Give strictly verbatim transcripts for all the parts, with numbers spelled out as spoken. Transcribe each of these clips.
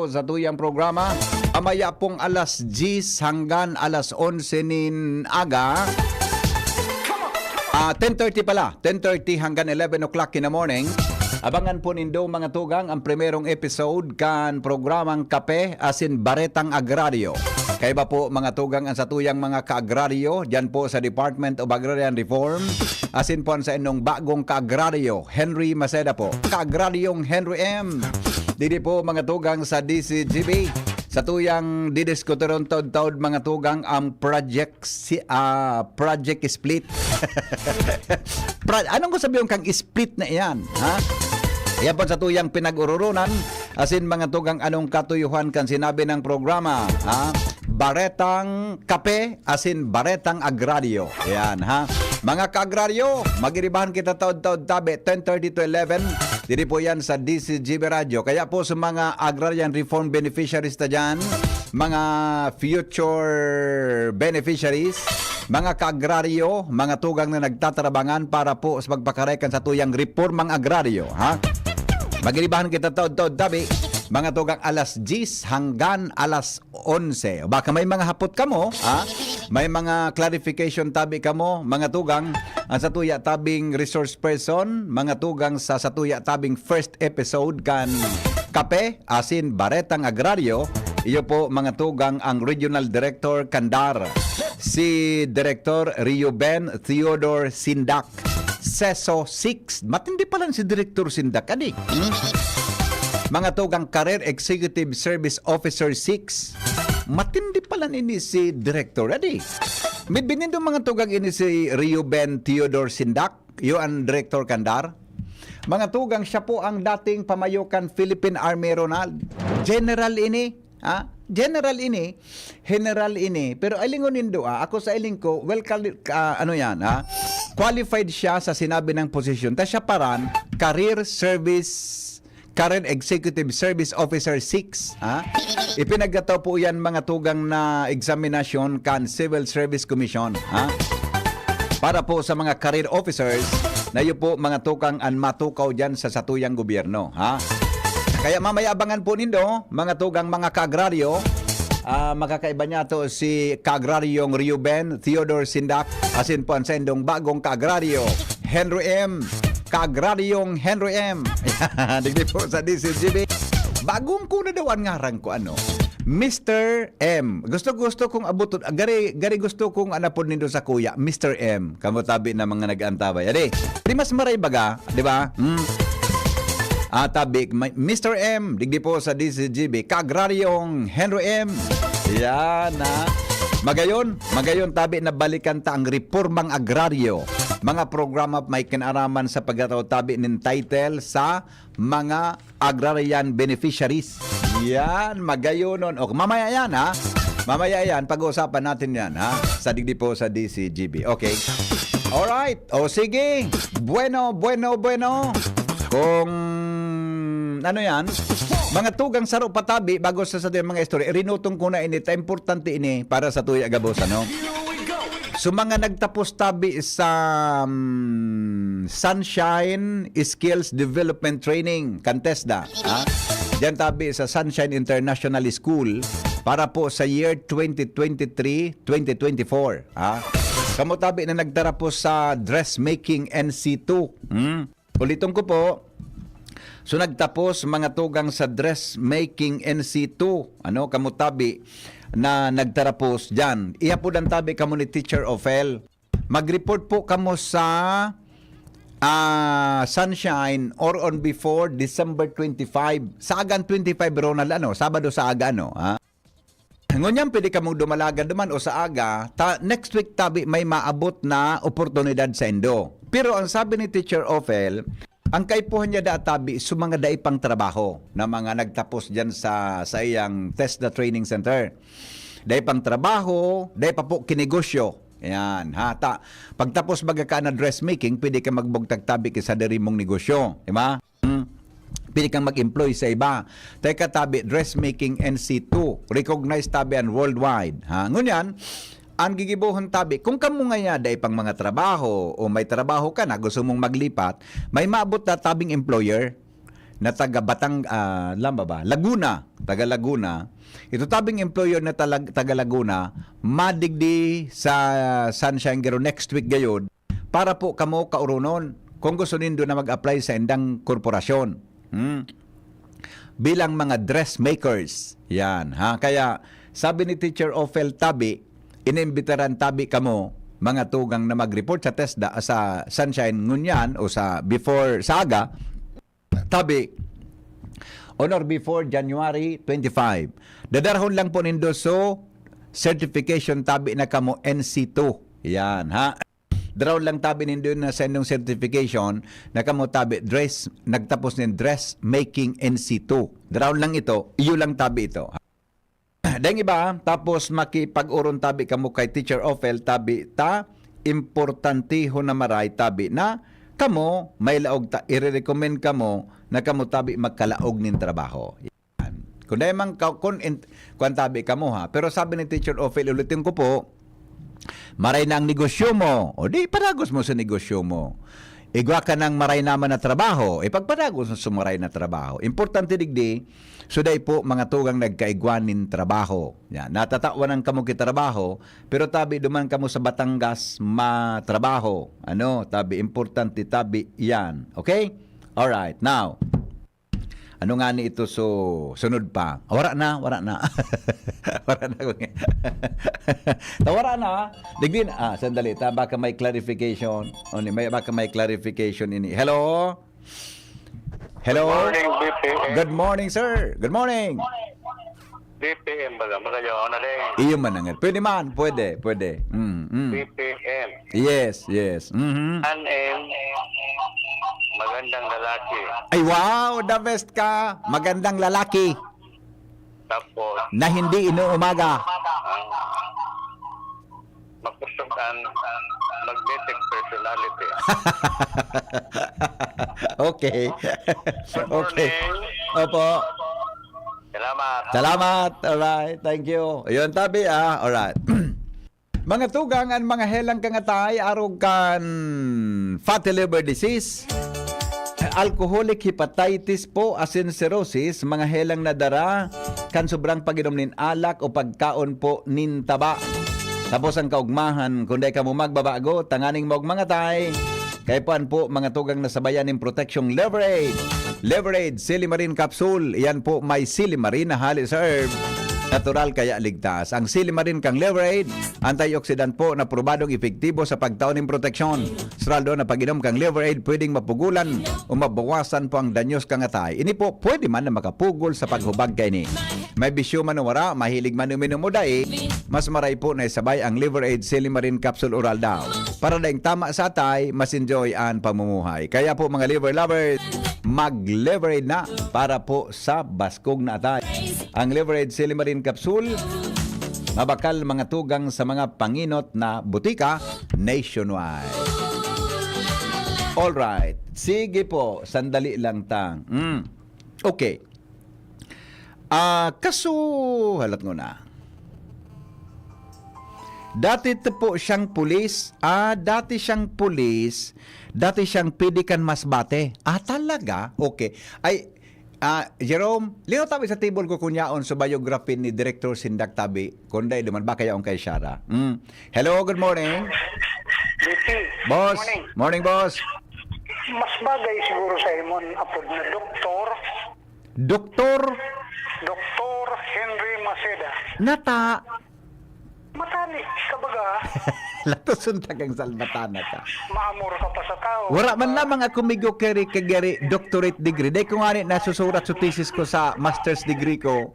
sa tuyang programa. Mamaya pong alas diyes hanggang alas onse nin aga. Ah, ten thirty pala. Ten thirty hanggang eleven o'clock in the morning. Abangan po nindo, mga tugang, ang primerong episode kan programang Kape asin Baretang Agraryo. Kaiba po, mga tugang, ang satuyang mga kaagraryo diyan po sa Department of Agrarian Reform. Asin po ang sa inyong bagong kaagraryo, Henry Maceda po. Kaagraryong Henry M. Didi po, mga tugang, sa D C G B. Sa tuyang didiskuteron taud-taud, mga tugang, ang project si, ah, project split. Pro-, anong ko sabihin kang split na iyan, ha? Yan po sa tuyang pinag-ururunan, asin mga tugang, anong katuyuhan kan sinabi ng programa, ha? Baretang kape, asin baretang agraryo. Yan, ha? Mga kaagraryo, magiribahan kita taud-taud tabi, ten thirty to eleven. Diri po yan sa D C G B Radyo. Kaya po sa mga agrarian reform beneficiaries ta dyan, mga future beneficiaries, mga kaagraryo, mga tugang na nagtatarabangan para po sa pagpakarekan sa tuyang reformang agraryo, ha? Magiribahan kita taud-taud tabi, mga tugang, alas diyes hanggang alas onse. O baka may mga hapot kamo, ha? May mga clarification tabi kamo, mga tugang, ang satuya tabing resource person, mga tugang, sa satuya tabing first episode kan Kape asin Baretang Agraryo. Iyo po, mga tugang, ang Regional Director kan DAR, si Director Reuben Theodore Sindak, seso six. Matindi pala si Director Sindak, adi. Hmm? Mga tugang, Career Executive Service Officer six. Matindi pala ini si Director, adi. Midbinindo, mga tugang, ini si Reuben Theodore Sindak, iyo ang Director kan DAR. Mga tugang, siya po ang dating pamayo kan Philippine Army, Ronald. General ini, ha? General ini, general ini. Pero alingon nindo, ah, ako sa iling ko, well, quali-, ah, ano yan, ha? Qualified siya sa sinabi ng posisyon. Ta siya paran, Career Service, Career Executive Service Officer six, ha? Ipinagkataw po yan, mga tugang, na eksaminasyon kan Civil Service Commission, ha? Para po sa mga career officers, na iyo po, mga tugang, ang matukaw dyan sa satuyang gobyerno, ha? Kaya mamaya abangan po nindo, mga tugang, mga kaagraryo, ah, makakaiba niya to si Kaagraryong Reuben Theodore Sindak, asin po ang sendong bagong kaagraryo, Henry M. Kaagraryong Henry M. Digdi po sa D C G B. Bagong ko na daw ang ngaran ko, ano? Mister M. Gusto, gusto kong abuton. Ah, gari, gari gusto kong anapod nindo sa kuya, Mister M. Kamo tabi na mga nag-antabay. Adi, di mas maray baga, di ba? Hmm. Ah, tabi, may, Mister M, digdi po sa D C G B, Kaagraryong Henry M. Yan, ha. Magayon, magayon tabi na balikan ta ang reformang agraryo. Mga programa may kinaraman sa pagkataw tabi nin title sa mga agrarian beneficiaries. Yan, magayonon. O, mamaya yan, ha? Mamaya yan, pag-uusapan natin yan, ha? Sa digdi po sa D C G B. Okay. Alright. O, sige. Bueno, bueno, bueno. Kung ano yan, mga tugang, saro pa tabi, bago sa, sa mga istorya, rinutong ko na ini, ta importante ini para sa tuya gabos, ano? So, mga nagtapos tabi sa, um, Sunshine Skills Development Training, kan TESDA, ha? Diyan tabi sa Sunshine International School para po sa year twenty twenty-three, twenty twenty-four, ha? Kamo tabi na nagtarapos sa dressmaking N C two, hmm? Uliton ko po, so nagtapos, mga tugang, sa dressmaking N C two, ano, kamo tabi na nagtarapos diyan. Ihapodan tabi kamo ni Teacher Ofel. Mag-report po kamo sa, ah, Sunshine or on before December twenty-five. Sa agan twenty-five, Ronald, ano? Sabado sa aga, ano? Ha? Ngunyan, pwede kamong dumalagan duman o sa aga, ta, next week tabi may maabot na oportunidad sa indo. Pero ang sabi ni Teacher Ofel, ang kaipuhan niya da tabi sa mga dai pang trabaho na mga nagtapos diyan sa, sa iyang TESDA Training Center. Dai pang trabaho, dai pa po kinegosyo. Yan, ha, ta, pagtapos baga ka na dressmaking, pwede ka magbugtag tabi ki sadiri mong negosyo, di ba? Hmm. Pwede kang mag-employ sa iba. Teka tabi, dressmaking N C two, recognized tabi an worldwide. Ha? Ngunyan, ang gigibohon tabi, kung kamo ngaya dai pang mga trabaho o may trabaho ka na, gusto mong maglipat, may maabot na tabing employer. na taga Batang-, ah, lamba ba? Laguna, taga Laguna. Ito tabing employer na talag-, taga Laguna, madigdi sa Sunshine garo next week gayod para po kamo kauronon kung gusto nindo na mag-apply sa indang korporasyon. Hmm. Bilang mga dressmakers. Yan, ha? Kaya sabi ni Teacher Ophel Tabi, inimbitaran tabi kamo, mga tugang na mag-report sa TESDA, sa Sunshine ngunyan o sa before, sa aga, tabi, on or before January twenty-five. Dadarahon lang po nindo so certification tabi na kamo N C two. Yan, ha? Dadarahon lang tabi nindo na sa inyong certification na kamo tabi dress, nagtapos nin dressmaking N C two. Dadarahon lang ito, iyo lang tabi ito. Daing iba, tapos makipag-oron tabi kamo kay Teacher Ophel, tabi ta, importantehon na maray tabi na kamo, may laog ta, ire-recommend kamo na kamo tabi magkalaog nin trabaho. Yan. Kung dai man ka, kung in-, kung tabi kamo ha. Pero sabi ni Teacher Ophel, ulitin ko po, maray na ang negosyo mo. O di, padagos mo sa negosyo mo. Igwa ka ng maray naman na trabaho, ipagpadagos mo sa maray na trabaho. Importante digdi, so dai po mga tugang nagkaigwa nin trabaho. Yan. Natatawanan kamo ki trabaho, pero tabi duman kamo sa Batangas matrabaho. Ano? Tabi, importante tabi yan. Okay? Alright. Now, ano nga ni ito so sunod pa? Ah, wala na, wala na. Wala na. Ta, wala na. Digdi na. Ah, sandali. Ta, baka may clarification. O, ni-, may, baka may clarification ini. Hello? Hello? Good morning, B P M. Good morning, sir. Good morning. B P M baga, magayon na rin. Iyo man ang, pwede man, pwede, pwede. Mm, mm. B P M. Yes, yes. Mhm. An M, magandang lalaki. Ay, wow, the best ka. Magandang lalaki Tapos, na hindi inuumaga. ang makusog ang magnetic personality. Okay. Good Okay. morning. Opo. Salamat. Salamat. Alright. Thank you. Ayun, tabi ah. Alright. Mga tugang, an mga helang kangatay, arog kan fatty liver disease, alcoholic hepatitis po, asin cirrhosis, mga helang nadara kan sobrang pag-inom nin alak o pagkaon po nin taba. Tapos ang kaugmahan, kung dai kamo magbabago, tanganing maog mangatay. Kaya po, an po, mga tugang na sabayan nin proteksyong Liver Aid. Liver Aid, Silimarin Capsule. Yan po, may silimarin na hali sa herb. Natural kaya ligtas. Ang silimarin kang Liver Aid, antioxidant po na probadong epektibo sa pagtao nin proteksyon. Sa aldaw na pag-inom kang Liver Aid, pwedeng mapugulan o mabawasan po ang danyos kang atay. Ini po, pwede man na makapugol sa paghubag kaini. May bisyo man o wara, mahilig man uminom o dai, mas maray po na isabay ang Liver Aid Silimarin Capsule Oral daw. Para daing tama sa atay, mas enjoy an pamumuhay. Kaya po, mga liver lovers, mag-Liver Aid na para po sa baskog na atay. Ang Liver Aid Silimarin Capsule, mabakal mga tugang sa mga panginot na butika nationwide. Alright. Sige po, sandali lang ta. Mm. Okay. Ah, kaso, halat ko na. Dati to po siyang pulis. Ah, dati siyang pulis. Dati siyang P D kan Masbate. Ah, talaga? Okay. Ay, ah, Jerome, lingaw tabi sa table ko kunyaon sa biography ni Director Sindak Tabi. Kunday duman, baka yaon kay Shara. Mm. Hello, good morning. B P, Boss. Morning. Morning, boss. Mas bagay siguro sa imon apod na doktor, Doktor Doktor Henry Maceda. Nata. Matani ka baga, Latoson ta kang salbatana ka. Maamor ka pa sa tao. Wala man lamang ako migo kari kagari doctorate degree. Dai ko nga ni nasusurat sa thesis ko sa master's degree ko.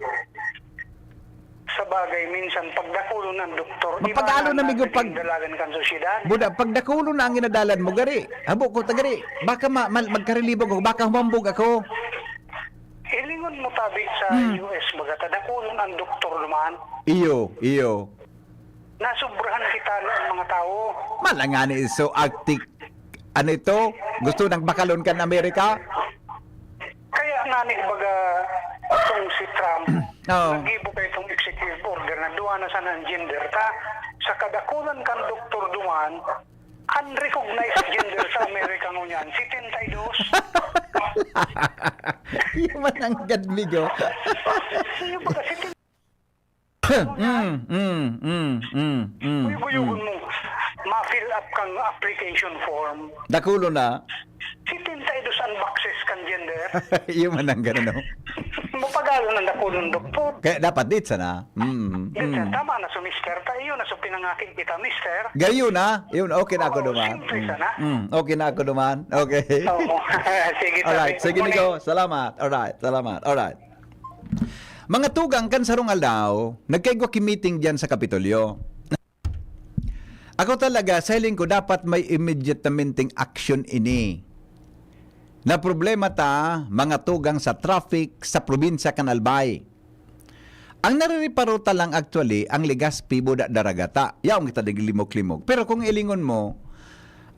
Sa bagay, minsan pagdakulon ng doktor, Mapag-alo na, migo, pag- dalagan kan sosyedad. Buda, pagdakulon na ang inadalan mo, gari. Habo ko, tagari. Baka ma- mal- magkarilibog ako, baka humambog ako. Ilingon mo tabi sa Hmm. U S, baga ta dakulon ang doktor duman. Iyo, iyo. Nasubrahan kita ng mga tao. Malangani so Arctic. Ano ito? Gusto nang bakalon kan Amerika? Kaya nga ni baga itong si Trump, Oo. nag-ibo kayo itong executive order na duwa na sana ang gender ta. Sa kadakulan kan doktor duman, Unrecognized gender sa Amerika ngunyan, setenta y dos. Iyo man ang gad, migo. Iyo, baga setenta Mm, mm, mm, mm, mm. Guyog-guyogon mo, ma-fill up kang application form. Dakulo na. Setenta y dos ang boxes kan gender. Iyo man ang gano, no? Mapagalan ang dakulon, doktor. Kaya dapat dit sana. Mm, Dito, mm. Tama na so, mister. Ta, iyo na so pinangaki kita, mister. Gayo na. Yun, okay na ako Oo, duman. simple Mm, sana. mm, okay na ako duman. Okay. Oo. Sige, Alright, sabi sige, ko, migo. Salamat. Alright, salamat. Alright. Mga tugang, kan sarong aldaw, nagkaigwa ki meeting diyan sa Kapitolyo. Ako talaga, sa hiling ko, dapat may immediatamenting action ini. Na problema ta, mga tugang, sa traffic sa probinsya kan Albay. Ang narireparo ta lang actually, ang Legazpi, Buda, Daragata. Yaon kita diglimok-limok. Pero kung ilingon mo,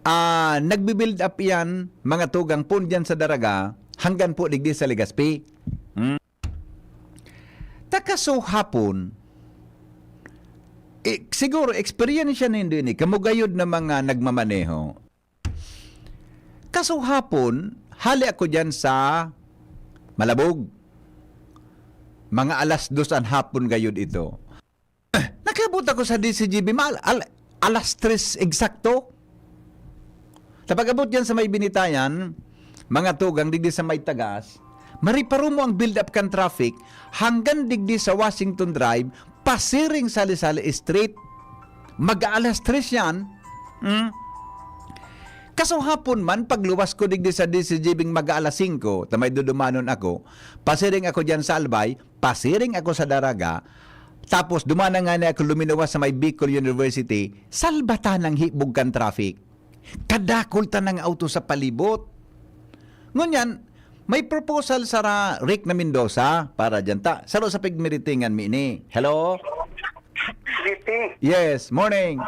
ah, nagbi-build up yan, mga tugang, pon diyan sa Daraga, hanggang po digdi sa Legazpi. Hmm? Ta kaso hapon, eh, siguro, eksperyensya nindo ini, kamo gayod na mga nagmamaneho. Kaso hapon, hali ako diyan sa Malabog. Mga alas dos an hapon gayod ito. Nakabot ako sa D C G B, mal, al, alas tres eksakto. Sa pag-abot diyan sa may Binitayan, mga tugang digdi sa may Tagas, mariparo mo ang build-up kan traffic hanggang digdi sa Washington Drive, pasiring Sali-Sali Street. Mag-aalas tres yan. Hmm? Kaso hapon man, pagluwas ko digdi sa D C G B ng mag-aalas singko, ta may dudumanon ako, pasiring ako diyan sa Albay, pasiring ako sa Daraga, tapos duman na nga niya ako luminuwas sa may Bicol University, salbatan ang hibog kan traffic. Kadakol ta ng auto sa palibot. Ngunyan, may proposal sara Rick na Mendoza para dyan ta. Saro sa pigmiritingan mi ini. Hello? G P, Yes, morning.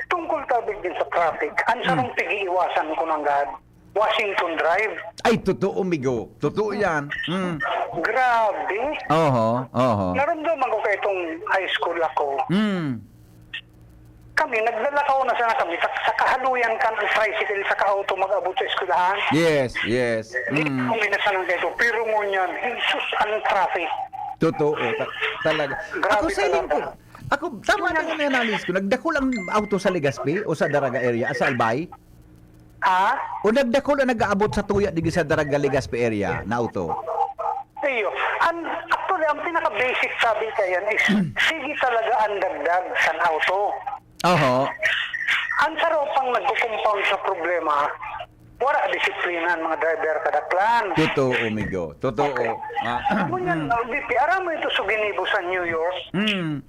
tungkol ta din sa traffic, ang sarong pag-iiwasan ko ng gad, Washington Drive. Ay, totoo, migo. Totoo yan. Mm. Grabe. Oho, oho. Naramdaman ko kay itong high school ako. Mm. Kami, naglalakaw na sana kami sa, sa kahaluyan kan ang tricycle sa auto mag-abot sa eskwelahan. Yes, yes. Di Mm. kami na sana kay ito. Pero ngunyan, Jesus, ang traffic. Totoo. Ta- talaga. Grabe Ako sa hiling ko, talaga. Ako, tama na yung analysis ko. Nagdakol ang auto sa Legazpi o sa Daraga area, sa Albay? Ha? O nagdakol ang nag-aabot sa tuya digdi sa Daraga, Legazpi area na auto? Iyo. An, actually, ang pinaka-basic sabi ka yan is, sige talaga ang dagdag sa auto. Oho. Ang saro pang nagko-compound sa problema, wala disiplina ang mga driver kadaklan. Totoo, migo. Totoo. Ah. Ngunyan, V P, aram mo ito sa ginibo sa New York? Mm.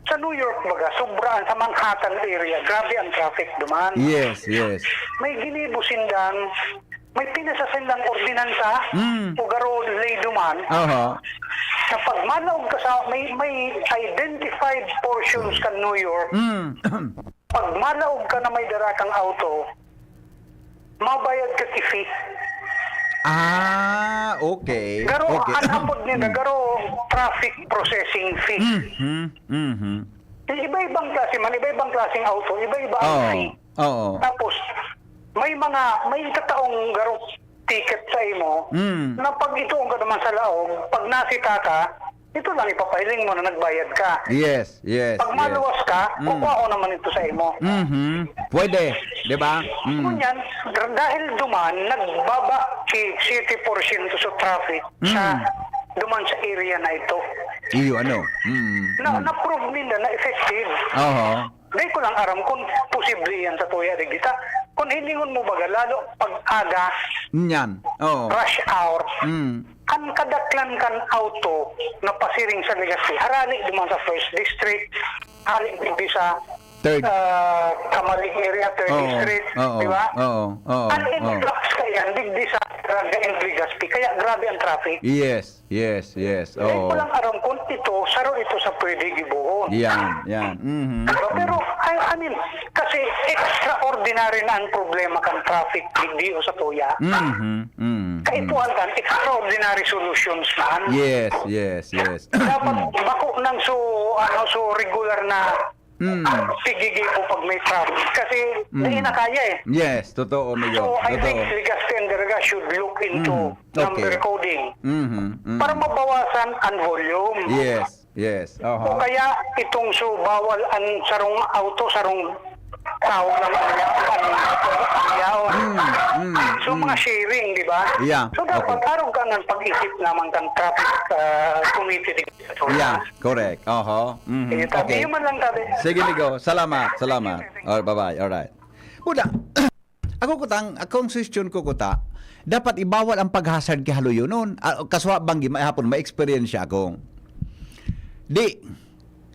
Sa New York, baga, sobra ang sa Manhattan area, grabe ang traffic duman. Yes, yes. May ginibo sindang, may pinasa sindang ordinansa, Mm. o garo ley duman, Oho. na pag malaog ka sa, may, may identified portions kan New York, Mm. pag malaog ka na may dara kang auto, mabayad ka ki fee. Ah, okay. Garo, Okay. ang hapod nila, Mm. garo traffic processing fee. Mm, mm, mhm. Iba-ibang klase man, iba-ibang klaseng auto, iba-iba ang Oo. fee. Oo. Tapos, may mga, may itataong garo ticket sa imo, Mm. na pag ituon ka naman sa laog, pag nasita ka, ito lang ipapahiling mo na nagbayad ka. Yes, yes. Pag yes. maluwas ka, Mm. kukuha ko naman ito sa imo. Mhm. Pwede, 'di ba? Mm. Ngunyan, dahil duman, nagbaba ki siyete porsyento sa traffic sa Mm. duman sa area na ito. Iyo, ano? Mm. Na, mm. na-prove nila na effective. Oho. Di ko lang aram kung posible yan sa tuya digdi ta. Kung hilingon mo baga, lalo pag aga, Nyan. Oo. rush hour, Mm. ang kadaklan kan auto na pasiring sa Legazpi, harali duman sa First District, harali digdi sa Third. ah, Camalig area, Third Oo. District, Oo. di ba? Oo. Oo. Ang Oo. influx kaya, digdi sa Daraga and Legazpi, kaya grabe ang traffic. Yes. Yes. Yes. Di ko Oo. lang aram kung ito, saro ito sa pwede gibohon. Yan. Yan. Mhm. Pero, pero, I, I mean, kasi extraordinary na ang problema kan traffic digdi o sa tuya. Mhm. Mhm. Kaipuhan kan extraordinary solutions man. Yes. Yes. Yes. Dapat bako nang so, ano, so regular na Mm. Sige-gibo pag may traffic. Kasi Mm. nainakaya eh. Yes, totoo, amigo. So, I think Totoo. Legazpi and Daraga should look into Mm. number Okay. coding Mhm, mhm. para mabawasan ang volume. Yes, yes. O Oho. kaya itong so bawal ang sarong auto, sarong tao lang ang ya-, ang, ang yaon. Mm, mm, So, mga mm. sharing, di ba? Yeah, So, dapat okay. arog ka ng pag-isip naman kang traffic ah, committee dito sa Sura. Yeah, correct. Oho. Mhm. Eh, tabi, Okay. yun man lang, tabi. Sige, amigo. Salamat, salamat. All right, bye-bye. All right. Buda, ako kutang, akong suggestion ko kuta, dapat ibawal ang pag-hazard ki haloyonon. Ah, kaswa banggi, may hapon, may eksperyensya akong. Di,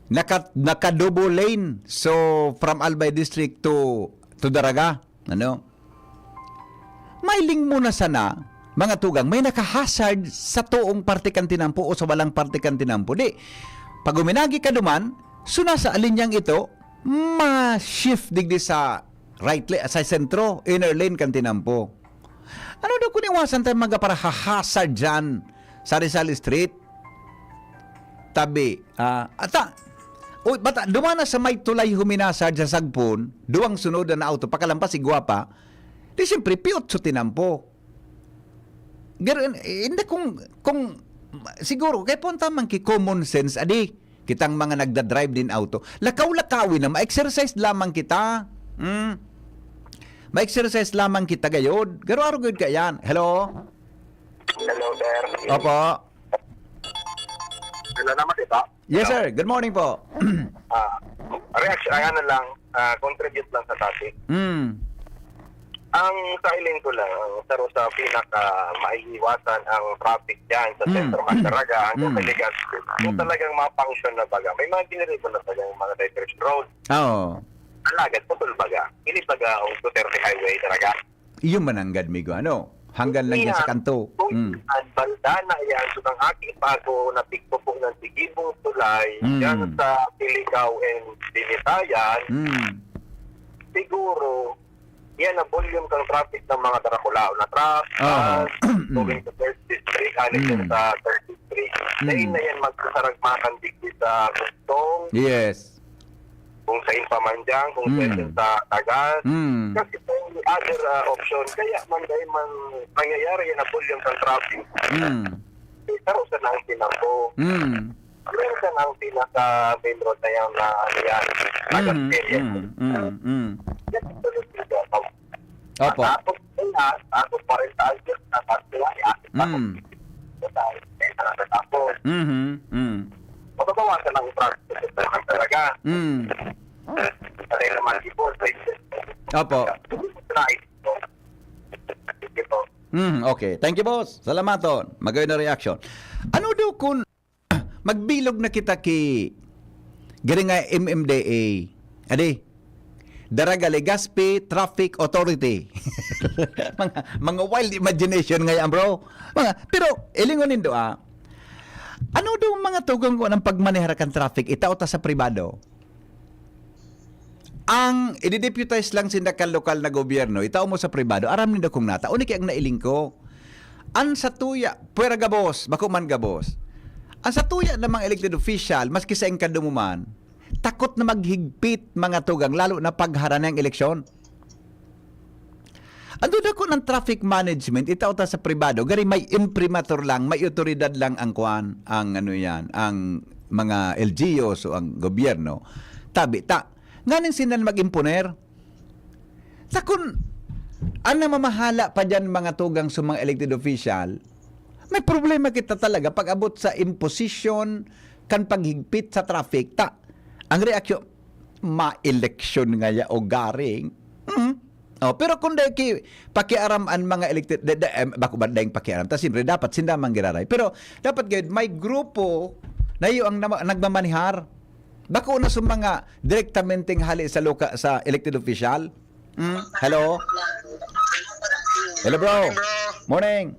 naka, naka double lane. So, from Albay District to, to Daraga. Ano? Mailing mo na sana, mga tugang, may naka-hazard sa toong parte kan tinampo o sa walang parte kan tinampo. Di, pag uminagi ka duman, so nasa linyang ito, ma-shift digdi sa right lane, sa sentro, inner lane kan tinampo. Ano daw kung iwasan tayo mga para hazard dyan sa Rizal Street? Tabi, ah, ata, uy, bata, dumana sa may tulay huminasad sa sagpon, duwang sunod na auto, pakalampas, igwa pa. Di siyempre, piyot so tinampo. Pero, eh, hindi kung, kung, siguro, kaya po ang tamang ki common sense, adi, kitang mga nagdadrive din auto, lakaw-lakawin na, ma-exercise lamang kita. Hmm. Ma-exercise lamang kita gayod. Garo-aro gayod ka yan. Hello? Hello, sir. Opo. Hello naman, di ba? Yes, sir. Good morning po. Ah, reaction, ay ano lang, ah, contribute lang sa topic. Mm. Ang sa hiling ko lang, ang saro sa pinaka maiiwasan ang traffic dyan sa Mm. Centro Magdaraga hanggang Mm. sa Legazpi. Yung Mm. talagang ma-function na baga. May mga giniribo na talagang mga diversion road. Oo. Alagad, putol baga. Ini baga ang Duterte Highway talaga. Iyo mananggad, migo, ano? Hanggang lang yan sa kanto. Kung Mm. ang banda na yan, so ang aki pa ako na pigpupong ng sigibong tulay, Mm. yan sa Piligaw and Binitayan, Mm. siguro, yan ang volume ng traffic ng mga Dracula na truck, Ah. bus, going to third district, aling Mm. yan sa third district. Mm. Dahil na yan magsasaragmakan digdi sa Gugtong, Yes. kung sa Impamanjang, kung Mm. pwede sa Tagas. Mm. Kasi kung other ah, option, kaya man dahil man nangyayari yan ang volume ng traffic, Mm. eh, karusa na ang tinampo. Mm. Meron ka na ang pinaka-main road na yan na ano yan, Tagas Mm. area. Mm. Mm. Mm. Yan, ito yung pinaka- Opo. Tapos, yun na, tapos forty years na, tapos sila, eh, Mm. tapos, Mhm. Mm. mababawasan ang traffic talaga. Mm. Patay naman si boss, eh. Opo. Right. Sige po. Mm, okay. Thank you, boss. Salamaton. Magayon na reaction. Ano daw kung magbilog na kita ki gari nga M M D A? Adi, Daraga Legazpi Traffic Authority. mga, mga wild imagination nga yan, bro. Mga, pero, ilingon nindo, ah. Ano daw mga tugang ko ng pagmanehar kan traffic? Itao ta sa pribado. Ang i-deputize lang sinda kan lokal na gobyerno, itao mo sa pribado, aram nindo kung nata. Uni kaya ang nailing ko. An satuya, pwera gabos, bako man gabos. Ang satuya na mga elected official, maski sa engkado mo man, takot na maghigpit mga tugang, lalo na pagharani ang eleksyon. Ang duda ko ng traffic management, itao ta sa pribado, gari may imprimatur lang, may otoridad lang ang kwan, ang ano yan, ang mga L G Us o ang gobyerno. Tabi ta, nganing sinan mag-imponer? Takon, ang namamahala pa dyan mga tugang sa mga elected official, may problema kita talaga pag abot sa imposition kan paghigpit sa traffic. Ta, ang reaksyon, ma-eleksyon ngaya o garing. Hmm? Oh, pero kung dahil ki, pakiaram ang mga elected, da, da, em, bako ba dahil pakiaram? Ta, siyempre, dapat sinda man giraray. Pero dapat gayud, may grupo na iyo ang nama, nagmamanihar. Bako na sa mga direktamenteng hali sa loka, sa elected official. Hmm? Hello? Hello, bro. Bro, Morning.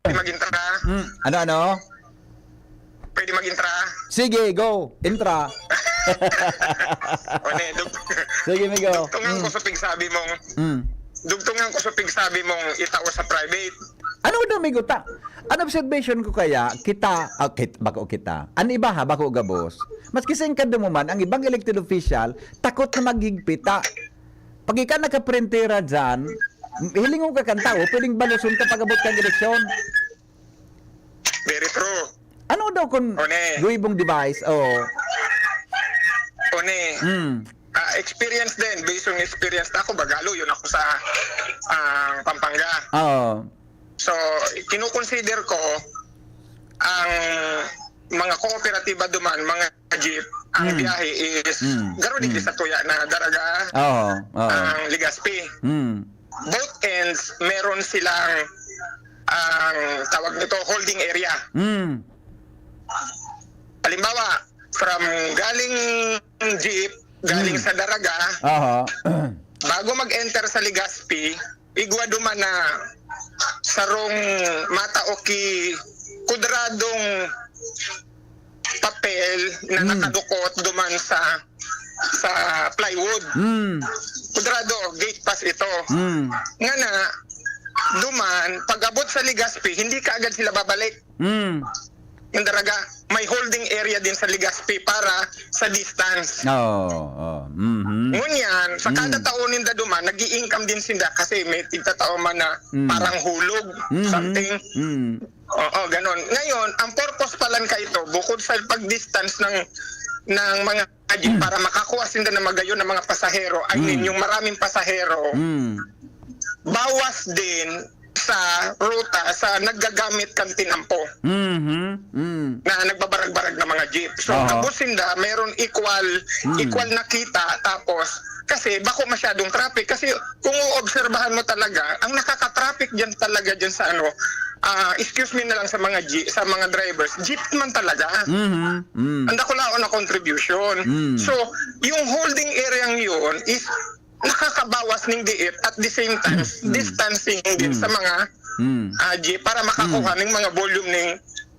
pwede mag-intra? Hmm. Ano, ano? Pwede mag-intra? Sige, go. Intra. O ne, dug Sige, migo. dugtungan ko sa pigsabi mong, Hmm. dugtungan ko sa pigsabi mong itao sa private. Ano daw may guta? An observation ko kaya, kita, ah, kit-, bako kita. An iba ha, bako gabos. Maski sa Inkadumo man, ang ibang elected official, takot na maghigpit ta. Pag ika nakaprentera dyan, hilingon ka kan tao, pwedeng baluson ka pag-abot kan eleksyon. Very true. Ano daw kung One. guibong device? Oo. One. Mm. Ah, experience din. Based on experience na ako, Bagalo, yun ako sa ah, Pampanga. Oo. So, kinukonsider ko ang mga kooperatiba duman, mga jeep, ang Mm. biyahe is Mm. garo digdi Mm. sa tuya na Daraga, Oo. Oo. ang Legazpi. Mm. Both ends, meron silang ang tawag nito holding area. Mm. Halimbawa, from galing jeep, galing Mm. sa Daraga, Aha. bago mag-enter sa Legazpi, igwa duman na sarong matao ki kudradong papel na Mm. nakadukot duman sa sa plywood. Mm. Kudrado, gate pass ito. Mm. Nga na, duman, pag-abot sa Legazpi, hindi kaagad sila babalik. Mm. Yung Daraga, may holding area din sa Legazpi para sa distance. Oo. Oh. Mhm. Ngunyan, sa kada Mm. taon ninda duman, nag-i-income din sinda kasi may tigtatao man na Mm. parang hulog, Mhm. something. Mm. Oo, ganon. Ngayon, ang purpose palan kaito, bukod sa pag-distance ng ng mga jeep para makakuha sinda ng magayon ng mga pasahero, I mean, Mm. yung maraming pasahero, Mm. bawas din sa ruta sa naggagamit kan tinampo Mhm. Mm. na nagbabarag-barag ng mga jeep. So, Aha. gabos sinda, mayroon equal, Mm. equal na kita, tapos, kasi bako masyadong traffic. Kasi kung uobserbahan mo talaga, ang nakaka-traffic dyan talaga dyan sa ano, ah, excuse me na lang sa mga jeep, sa mga drivers, jeep man talaga. Mhm. Mm. Ang dakulaon na contribution. Mm. So, yung holding area yun is nakakabawas ng diit at the same time, Mm. distancing din Mm. sa mga Mm. ah, jeep para makakuha ng mga volume ng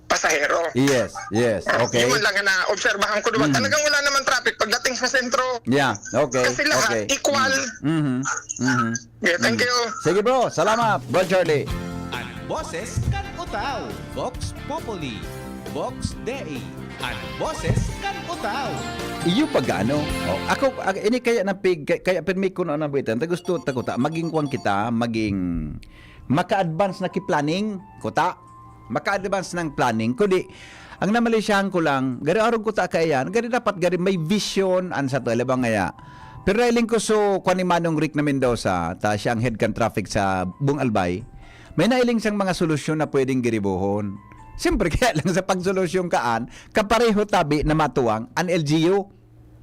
pasahero. Yes, yes. Okay. Yun lang na obserbahan ko diba? Mm. Talagang wala naman traffic pagdating sa sentro. Yeah, okay. Kasi lahat Okay. equal. Mhm. Mhm. Okay, thank you. Sige bro, salamat, Bro Charlie. An boses kan Utao, Vox Populi, Vox Dei, an boses kan Utao. Iyo pag-ano? Oh, ako, ag- ini kaya na pig, kaya, kaya pirmi ko na nabitan. Ta gusto ta kuta, maging kwan kita, maging maka-advance na ki planning, kuta. Maka-advance ng planning, kundi ang namalisyahan ko lang, gari arog kuta kaya, gari dapat gari may vision an sa to, alam ba ngaya? Pero nailing ko so, kwan ni Manong Rick na Mendoza, ta siya ang head kan traffic sa buong Albay. May nailing siyang mga solusyon na pwedeng giribohon. Siyempre, kaya lang sa pagsolusyon kaan, kapareho tabi na matuwang an L G U.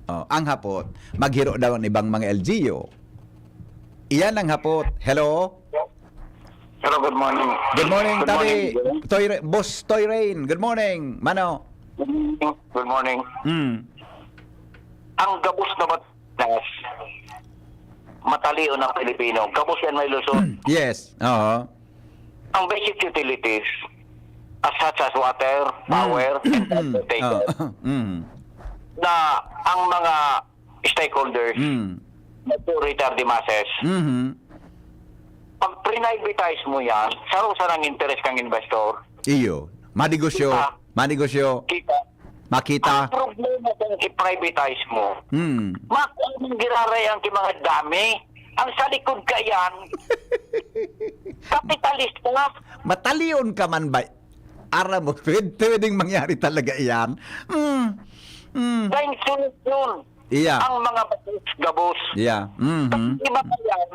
Oh, ang hapot, maghiro daw ang ibang mga L G U. Iyan ang hapot. Hello? Hello, good morning. Good morning, Good Tabi. morning, Glenn. Toy Ra- Boss Toy Rain. Good morning, Mano. Good morning. Mm. Ang gabos na Batangas, matalion ang Pilipino. Gabos yan may Luzon. Yes. Oo. Ang basic utilities, as such as water, power, and Mm. transportation, Oo. Mm. na ang mga stakeholders, Mm. majority are the masses. Mhm. Pag privatize mo yan, saro sa nang interest kang investor. Iyo. Manegosyo. Ah. Manegosyo. Kita. Makita. Ang problema kung i-privatize mo, Hmm. makuha mong giraray ang ki mga dami. Ang sa likod ka yan, kapitalista. Matalion ka man ba? Aram mo, pwed-, pwedeng mangyari talaga iyan. Mm. Mm. Dahil solusyon, Iya. ang mga gabos. Iya. Mhm. Iba pa yan,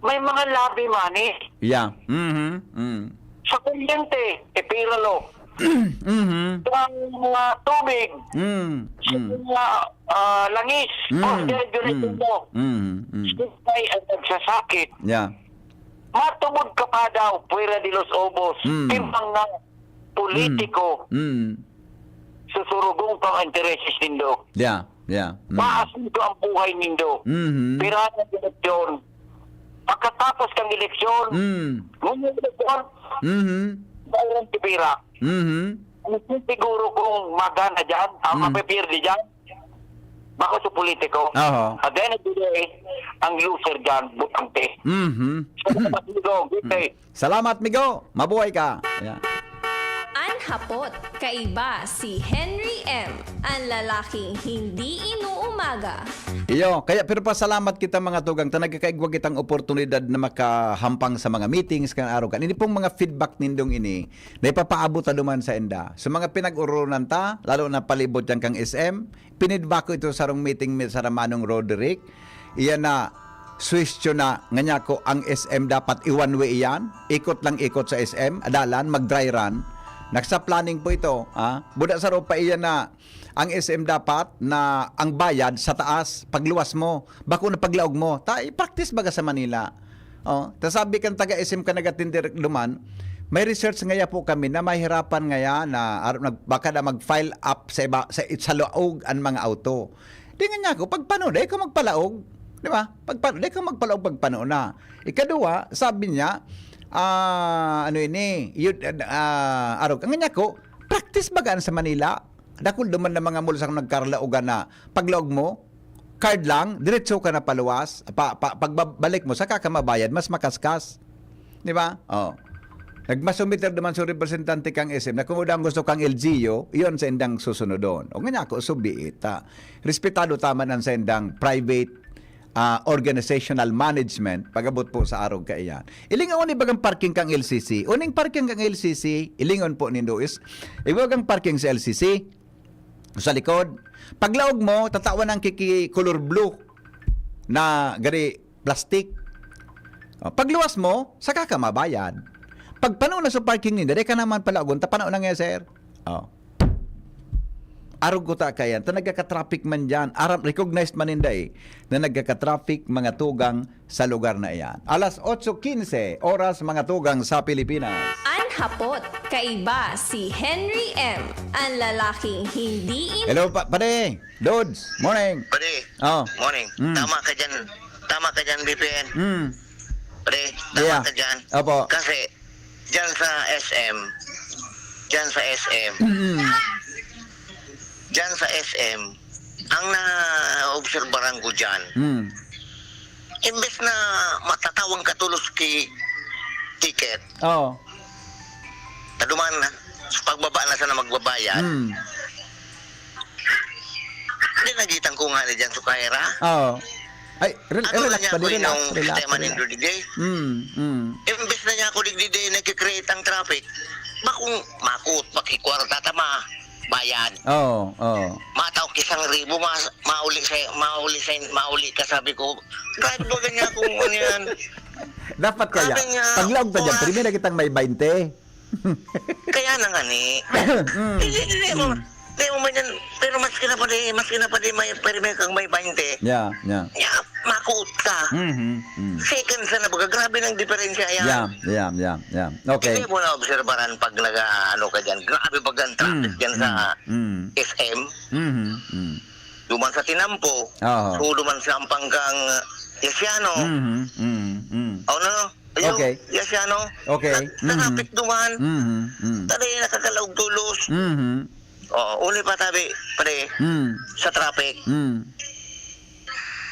may mga lobby money. Iya. Mhm. Mm. Sa kuryente, epiralo. Mhm. Sa mga tubig, Mm. sa Mm. mga ah, langis, Mm. o diretso Mm. mo. Mm. Mm. Sila ay ang nagsasakit. Yeah. Matubod ka pa daw, pwera de los obos, Mm. yung mga politiko, Mm. susurugong pa ang intereses nindo. Yeah. Yeah. Mm. Maasunto ang buhay nindo. Mhm. Pirahan ang eleksyon. Pagkatapos kang eleksyon, Mm. ngunyan eleksyon, Mhm. mayroon si Pira. Mhm. Hindi siguro kung magana dyan, ang Mm. mapipirdi dyan. Bako sa politiko. Oho. At the end of the day, ang loser dyan, butante. Mhm. Salamat, Migo. Good day. Salamat, Migo. Mabuhay ka. Yeah. An hapot, kaiba si Henry M, an lalaking hindi inuumaga. Iyo, kaya pero pasalamat kita mga tugang ta nagkakaigwa kitang oportunidad na makahampang sa mga meetings kan araw kan. Ini pong mga feedback nindong ini na ipapaabot ta duman sa inda. Sa mga pinag-ororonan ta, lalo na palibot yan kang S M, pinidback ko ito sa sarong meeting mi sa Ramanong Roderick. Iyan na, suwestyon na, nga niya ko, ang S M dapat i-one way iyan. Ikot lang ikot sa S M, adalan, mag-dry run. Nagsa planning po ito. Ha? Buda sa ropa iyan na, ang S M dapat na ang bayad sa taas, pagluwas mo, bako na paglaog mo. Ta, i-practice baga sa Manila. Oh, ta sabi kan taga S M ka nagatinder duman, may research ngaya po kami na mahirapan ngaya na ar- nag- baka na mag-file up sa iba sa, sa laog an mga auto. Di nga niya ako, pagpano, dai ko magpalaog. Di ba? Pagpano, dai ko magpalaog, pagpano na. Ikaduwa, sabi niya, ah, ano ini, yun, ah, arog. Ang nga niya ko, practice bagaan sa Manila. Dakul duman na mga mall sa nagkarlaogan na paglaog mo, card lang, diretso ka na paluwas, pa, pa, pagbabalik mo, saka ka mabayad, mas makaskas. Di ba? Oh. Nagmasumiter naman sa representante kang S M na kung udang gusto kang L G U, iyon sa indang susunodon. O nga ako, subiita. Respetado taman ang sa indang private ah, organizational management pagabot po sa arog kaiyan. Ilingon ni bagang parking kang L C C. Uning parking kang L C C, ilingon po nindo is, ibagang parking sa L C C. Sa likod. Paglaog mo, tatawan ang kiki color blue na gari plastic. O, pagluwas mo, saka ka mabayad. Pagpano na sa parking ninda, di ka naman palaogon, tapano na nga, sir? Oh. Arog ko ta kayan, ta nagkaka-traffic man dyan. Aram, recognized man ninda eh, na nagkaka-traffic mga tugang sa lugar na iyan. Alas otso quince, oras mga tugang sa Pilipinas. An hapot, kaiba si Henry M, an lalaking hindi in- Hello, pa pare. Dods, morning. Pare, Oh. morning. Mm. Tama ka dyan. Tama ka dyan, B P N. Mm. Pare, tama Yeah. ka dyan. Opo. Kasi, dyan sa S M, dyan sa S M, Mm. dyan sa S M, ang naobserbaran ko dyan, Mm. imbes na matatawang katulos ki ticket, Oh. taduman na, sa pagbaba na sana magbabayad, Mm. hindi nagitan ko nga ni dyan sa Kaira. Oh. Ay, rel- Ano relax na niya pa, ako relax, yung relax, sistema ni relax. Rodriguez? Mm, mm. Imbes na niya ako digdi nagkikreate ang traffic, bakong makot, makikwarta tama, bayad. Oh, oh. Mataw kisang ribo, mas, mauli sa, mauli sa, mauli ka, sabi ko. Grabe ba ganyan kung ano yan? Dapat kaya, Sabi niya, paglaog ta dyan, oras. Primera kitang may bainte. Kaya na nga ni. Mm. Hindi, hindi mo, hindi mo man yan. Pero mas kinapadi, mas kinapadi may perme kang may bainte. Yeah, yeah. Ya, makot ka. Mhm, mm. Second sana baga, grabe ng diferensya yan. Yeah, yeah, yeah, yeah. Okay. Hindi mo na obserbaran pag nag ano ka dyan. Grabe pag ang traffic Mm, dyan sa mm, mm. S M. Mhm, mm. Duman sa Tinampo. Oo. So, duman sa Ampangkang Yasiano. Mhm, mm, mm. Oh, no? Ayun, Okay. Yasiano. Okay. Sa, sa Mhm. traffic duman. Mhm, mm. Tadi nakakalaog tulos. Mhm. Oo, uli pa tabi, pre, Mm. sa traffic. Mm.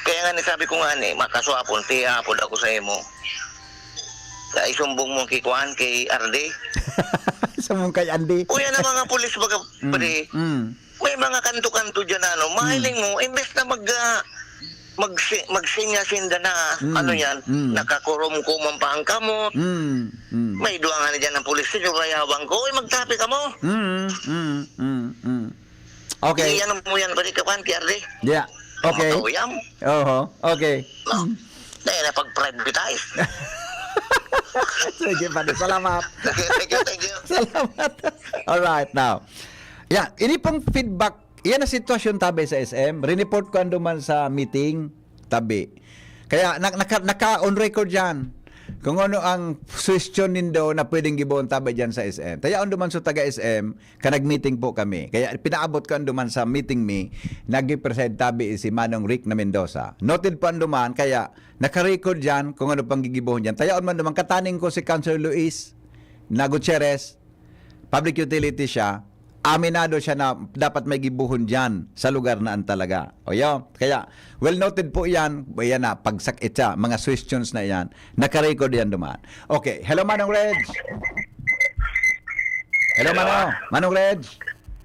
Kaya nga ni sabi ko nga ni, makaswapon, tiyapod ako sa imo. Sa isumbong mo kay Kuan, kay Arde. Sa mong kay Andy. Kuya na mga pulis baga, Mm. pre, Mm. may mga kanto-kanto dyan ano, mahiling mo, imbes na mag, ah, mag, magsinya-sinda na, Mm. ano yan, Mm. nakakurumkuman pa ang kamot. Mm. Mm. May duwa nga na dyan ng pulis, sinurayawang ko, uy, magtapi ka mo. Mm. Mm. Mm. Mm. Okay. Iyan mo yan, pwede ka, Kuan, K R D. Yeah. Okay. Makauyam. Oho. Okay. No? Dahil na pag-privatize. Sige, pare. Salamat. Thank you, thank you, thank you. Salamat. All right, now. Yeah, ini pong feedback, yan ang sitwasyon tabi sa S M. Rineport ko ando man sa meeting, tabi. Kaya na, naka, naka on record yan. Kung ano ang suwestyon nindo na pwedeng gibohon tabi dyan sa S M. Tayaon duman sa taga S M, ka nag-meeting po kami. Kaya pinaabot ko ando man sa meeting mi, nag-present tabi si Manong Rick na Mendoza. Noted po ando man, kaya naka-record dyan kung ano pang gigibohon dyan. Tayaon man duman, kataning ko si Councilor Luis na Gutierrez, public utility siya, aminado siya na dapat may gibohon diyan sa lugar na an talaga. O, yun. Kaya, well noted po yan. Yan na, pagsakit siya. Mga suggestions na yan. Nakarecord yan duman. Okay. Hello, Manong Reg. Hello, Hello. Manong. Manong Reg.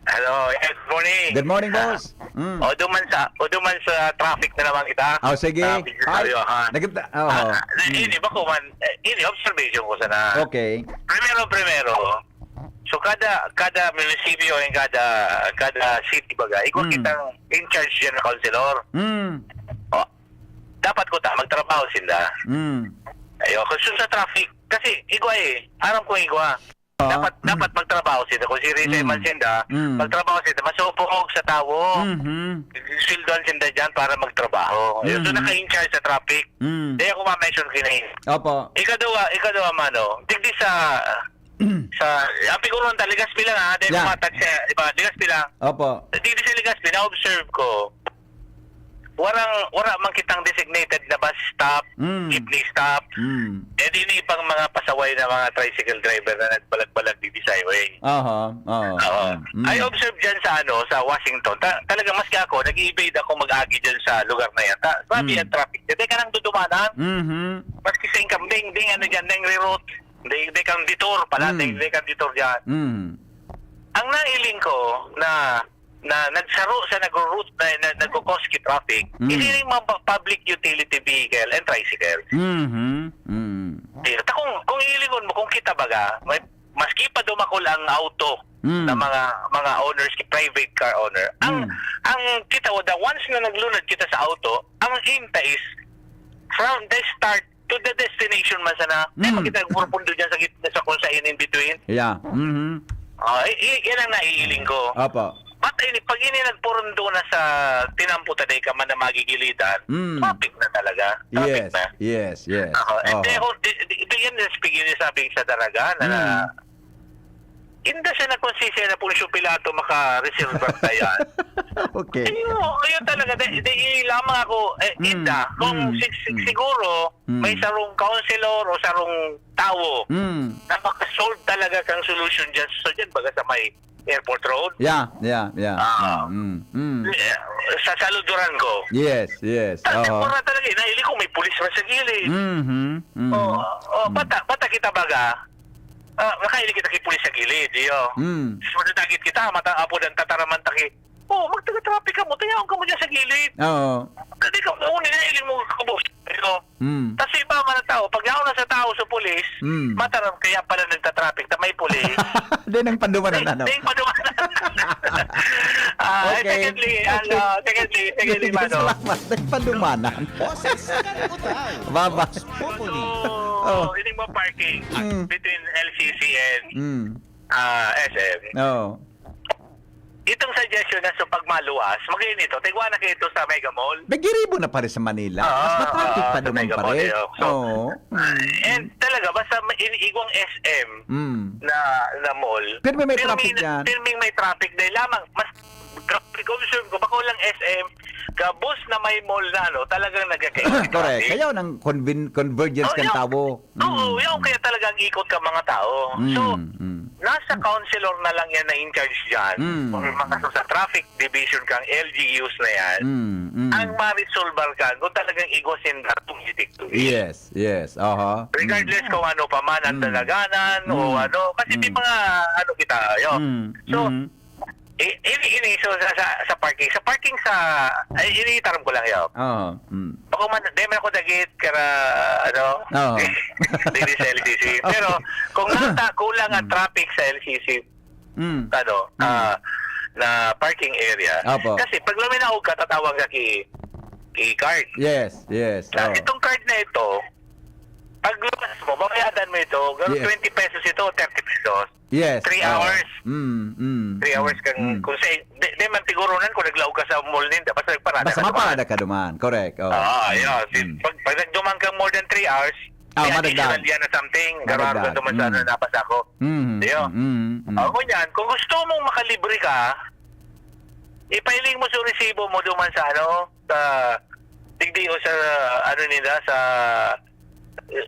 Hello. Yes, good morning. Good morning, boss. Mm. O, duman sa, o, duman sa traffic na naman kita. Oh, sige. Traffic sa Ay, Kayohan. nagkita-, oh. Ah, ah, Mm. ini, bako man, eh, ini, observation ko sana. Okay. Primero, primero, so, kada, kada munisipyo, yung kada, kada city, baga, ikaw Mm. kitang in charge dyan na councilor. Mm. Oh, dapat ko ta, magtrabaho sila. Mm. Ayo, kung sa traffic, kasi igwa eh, aram kong igwa. Ah, Dapat, mm. dapat magtrabaho sila. Kung si Rizal Mm. man sinda, Mm. magtrabaho sila. Masupog sa tawo. Mhm. Sweldoan sinda dyan para magtrabaho. Yun, so Mhm. naka-in-charge sa traffic. Mm. Di ako ma-mention kini. Opo. Ikaduwa, ikaduwa, mano. Digdi sa, sa, ang piguruhan ta, Legazpi lang, ha? Di Yeah. pumatag sa iba. Legazpi lang. Opo. Digdi sa Legazpi, na-observe ko. Warang, wara man kitang designated na bus stop, Mm. jeepney stop. Mm. Eh, di ni pang mga pasaway na mga tricycle driver na nagbalag-balag digdi sa highway. Aha, oo. Oo. Mm. I observe dyan sa, ano, sa Washington. Ta-, talaga, maski ako, nag-i-evade ako mag-agi dyan sa lugar na yan. Ta-, grabe Mm. ang traffic dyan. Di ka nang dudumanan. Mhm. Maski sa income, ding, ding, ano dyan, ding reroute. Ding, ding kang detour pala, Mm. ding, ding kang detour dyan. Mm. Ang nailing ko na, na nagsaro sa nagro-route na, na nagko-cause ki traffic, Mm. ini yung mga pu-, public utility vehicle and tricycle. Mhm. Mm. Eh, ta kung, kung ilingon mo, kung kita baga, may, maski pa dumakol ang auto Mm. ng mga, mga owners, ki private car owner, ang, Mm. ang kita, the ones na naglunod kita sa auto, ang aim ta is from the start to the destination man sana. Di ba Mm. kita nagpupundo dyan sa gitna, sa kung saan in between? Yeah. Mhm. Ah, i-, i-, yan ang naiiling ko. Opo. But ini, pag ini nagpurundo na sa tinampo ta, di ka man na magigilitan, Mm. traffic na talaga. Traffic Yes, na. yes, yes. Aha. And Oho. then, ako, di, di, di, yan yung speaking niya sabi sa Daraga na, na Mm. Inda siya nagkonsensya na Poncio Pilato maka-reserve ka yan. Okay. Ayun, ayun talaga. Di, di, lamang ako, eh, Mm, inda. Kung mm, si-, si-, mm. siguro, Mm. may sarong counselor o sarong tawo Mm. na makasolve talaga kang solusyon dyan. So, dyan, baga sa may airport road. Yeah, yeah, yeah. Ah. Mm, mm, mm. Eh, sa saluduran ko. Yes, yes. Tapos Oho. wala talaga, eh. Nahiling ko, may pulis man sa gilid. Mhm, mm. Oh, oh, Mm. bata, bata kita baga. Ah, nakahiling kita ki pulis sa gilid, iyo. Mm. Sus, madadagit kita, mata, apo, dan tataraman ta ki, "Oh, magtaga-traffic ka mo, tayaon ka mo dyan sa gilid." Oo. Dali ka mo, nahiling mo, kabos. Iyo. Mm. Tas iba man ang tao, pag yaon na sa tao sa pulis, Mm. mataram kaya pala nagta-traffic na may pulis. Di nang padumanan, Di, ano? di padumanan. Ah, Okay. secondly, Okay. ano, secondly, secondly, Sige, mano. salamat. Nagpadumanan. Boses kan utang. Baba. Vox Populi. So, Oh. ining mga parking Mm. between L C C and, Mm. ah, S M. Oo. Itong suggestion na sa pagmaluwas, magayon ito, tigwa na kayo ito sa Mega Mall. Nagiribo na pare sa Manila. Oo, Mas matraffic oo, pa sa naman Mega pare. Mall, eh, oh. So, Oo. Mm. and talaga, basta ma-, in-, igwang S M Mm. na, na mall, Pirmi may pirmi traffic na, yan. pirming may traffic dahil lamang, mas traffic observe ko, bako lang S M, gabos na may mall na, ano, talagang nagkakaibang Correct. traffic. Kaya ng conven-, convergence Oh, kan yung, tawo. oo, Mm. yung kaya talagang ikot ka mga tao. So, Mm, mm. nasa councilor na lang yan na in charge dyan, Mm. or mga sa traffic division kang L G Us na yan, Mm, mm. ang marisolbar ka kung talagang igwasin na tumitik-tuwid. Yes, yes. Aha. Regardless Mm. kung ano pa man ang Mm. dalaganan o Mm. ano, kasi may Mm. mga ano kita, yo. Mm, So, mm. I-, ini, ini, so, sa, sa, sa parking. Sa parking sa, ay, iniitaram ko lang, yo. Oo, mm. Bako man, di man ako dagit, kara, ano, Oo. dili sa L C C. Pero, kung nata, kulang ang Mm. traffic sa L C C, Mm. ano, Mm. ah, na parking area. Opo. Kasi, pag luminaog ka, tatawag ka ki, ki card. Yes, yes. Na, Oo. itong card na ito, pag lumas mo, babayadan mo ito, ganun, Yes. twenty pesos ito, thirty pesos. Yes. Three Oo. hours. Mm, mm, Three hours mm, kang, mm. kung sa, di, di man tigurunan kung naglaog ka sa mall ninda, basta nagparada Basta ka duman. maparada ka duman. Correct. Oo. Ah, Mm, yeah. Si, mm. pag, pag nagduman kang more than three hours, Ah, may madagdag. additional yan na something. Garo-garo Madagdag. duman sa ano, Mm. nabasa ko. Mm, Di, oh. mm, mm. Oh, ngunyan, kung gusto mong makalibre ka, ipahiling mo sa resibo mo duman sa ano, sa, digdi o sa, ano nila, sa, eh,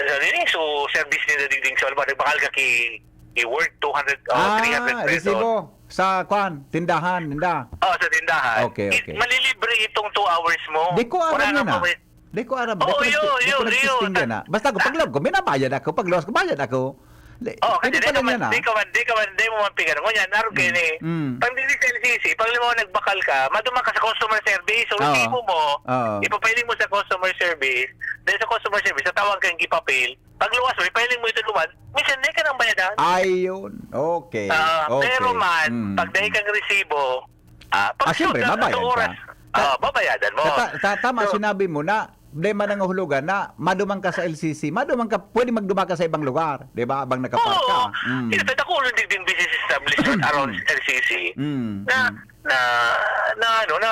sa, so, service nila digdi sa, halimbawa, nagbakal ka ki, ki worth two hundred o Ah, three hundred pesos. resibo. Sa kwan, tindahan, ninda. Oh, sa tindahan. Okay, It- okay. Malilibre itong two hours mo. Di ko aram Wala yun, kang ah. pabay- Di ko aram. Di Oo, ko nag- yun, di ko yun, nagtesting yun. yan, ah. Basta kung pag-love ko, binabayad ako. Pag-loss ko, bayad ako. Di- Oh, kasi pwede di pala ka man, yan, ah. di ka man, di ka man, di mo man pigano. Ngunyan, naro kini. Mm. Pag dili ka L C C, pag lima nagbacal ka, maduma ka sa customer service. So, Oo. Resibo mo, Oo. ipapiling mo sa customer service. Dahil sa customer service, sa tawag kang ipapil. Pag luwas mo, ipahiling mo ito duman. Minsan, di ka nang bayadan. Ayun. Okay. Ah, Okay. Pero man, Mm. pag dahil kang resibo, ah, pag Ah, siyempre, sa- sa babayad oras, ka. ah, babayadan mo. Ta- ta- tama, So, sinabi mo na problema ng hulugan na madumang ka sa L C C, madumang ka, pwede magduma ka sa ibang lugar, di ba? Abang nakapark ka. Oo. Mm. Yun, sa dakulon din, din business establishment around L C C. Mm. Na, na, na, ano, na,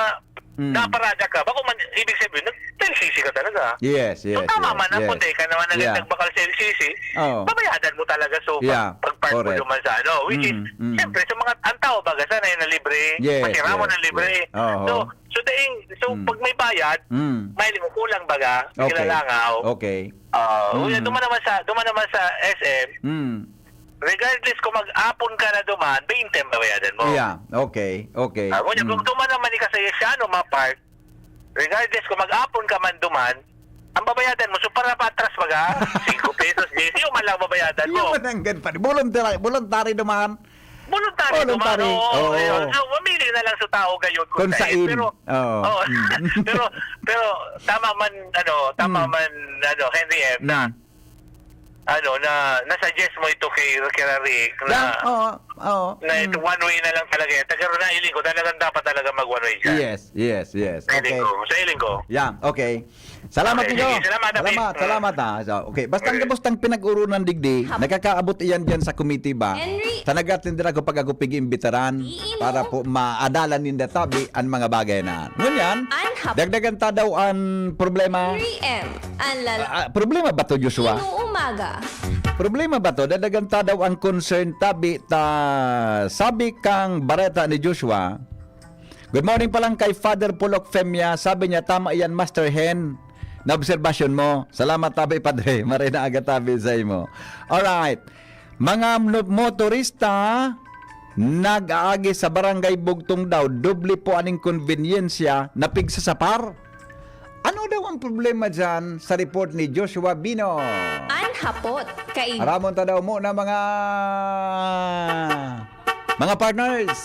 Mm. naparada ka. Bako man, ibig sabihin, nag-L C C ka talaga. Yes, yes, So, tama yes, man, ang yes. puti ka naman ang Yeah. nagbakal sa L C C, Oh. babayadan mo talaga. So, Yeah, pag, pag park mo correct. naman sa ano, which is, Mm, mm. siyempre, sa mga, ang tao baga, sanay na libre, Yes, masira mo yes, na libre. yes. Oo. So, so, daing, so, Mm. pag may bayad, Mm. may limo kulang baga, Okay. pinalangaw. Okay. Ah, Mm. Uy, duman naman sa, duman naman sa S M, Mm. regardless kung mag-apon ka na duman, twenty ang babayadan mo. Yeah, okay, okay. Ah, ngunyan, Mm. kung duman naman ka sa Yesiano, mapark, regardless kung mag-apon ka man duman, ang babayadan mo, so para patras baga, singko pesos, diyes, yun man lang babayadan Yun mo. man ang ganun pa. Voluntary, voluntary naman. Voluntary, Voluntary, duman, oo, oo. ayun. So, mamili na lang sa tao gayon kung Kung sain. Pero, Oo. oo. Mm. pero, pero, tama man, ano, tama Mm. man, ano, Henry M, na, Mm. ano, na, na-suggest mo ito kay, kay Rick, na, Yeah, oo, oo. na ito, Mm. one way na lang talaga yan. Pero nailing ko, talagang dapat talaga mag one way dyan. Yes, yes, yes. Sa iling Okay. ko, sa iling ko. Yeah, okay. Salamat, Okay, Nico. sige, salamat, David. Salamat, Mm. salamat, ha. So, okay. Basta ang Okay. gabos ng pinag-urunan digdi, Hap- nakakaabot iyan dyan sa committee ba? Henry. Tanagat din ako pag ako pig-imbitaran Iimo. para po maadalan ninda tabi ang mga bagay na. Ngunyan, An hap- dagdagan ta daw ang problema. Henry M. An lala- Ah, ah, problema ba to, Joshua? Inuumaga. Problema ba to? Dadagan ta daw ang concern tabi ta sabi kang bareta ni Joshua. Good morning pa lang kay Father Pulok Femia. Sabi niya, tama iyan, Master Hen, na obserbasyon mo. Salamat tabi, Padre. Maray na aga tabi sa imo. Alright. Mga no- motorista nag-aagi sa Barangay Bugtong daw, doble po aning konbenyensya na pigsasapar. Ano daw ang problema dyan sa report ni Joshua Bino? An hapot, kaig. Aramon ta daw muna, mga mga partners.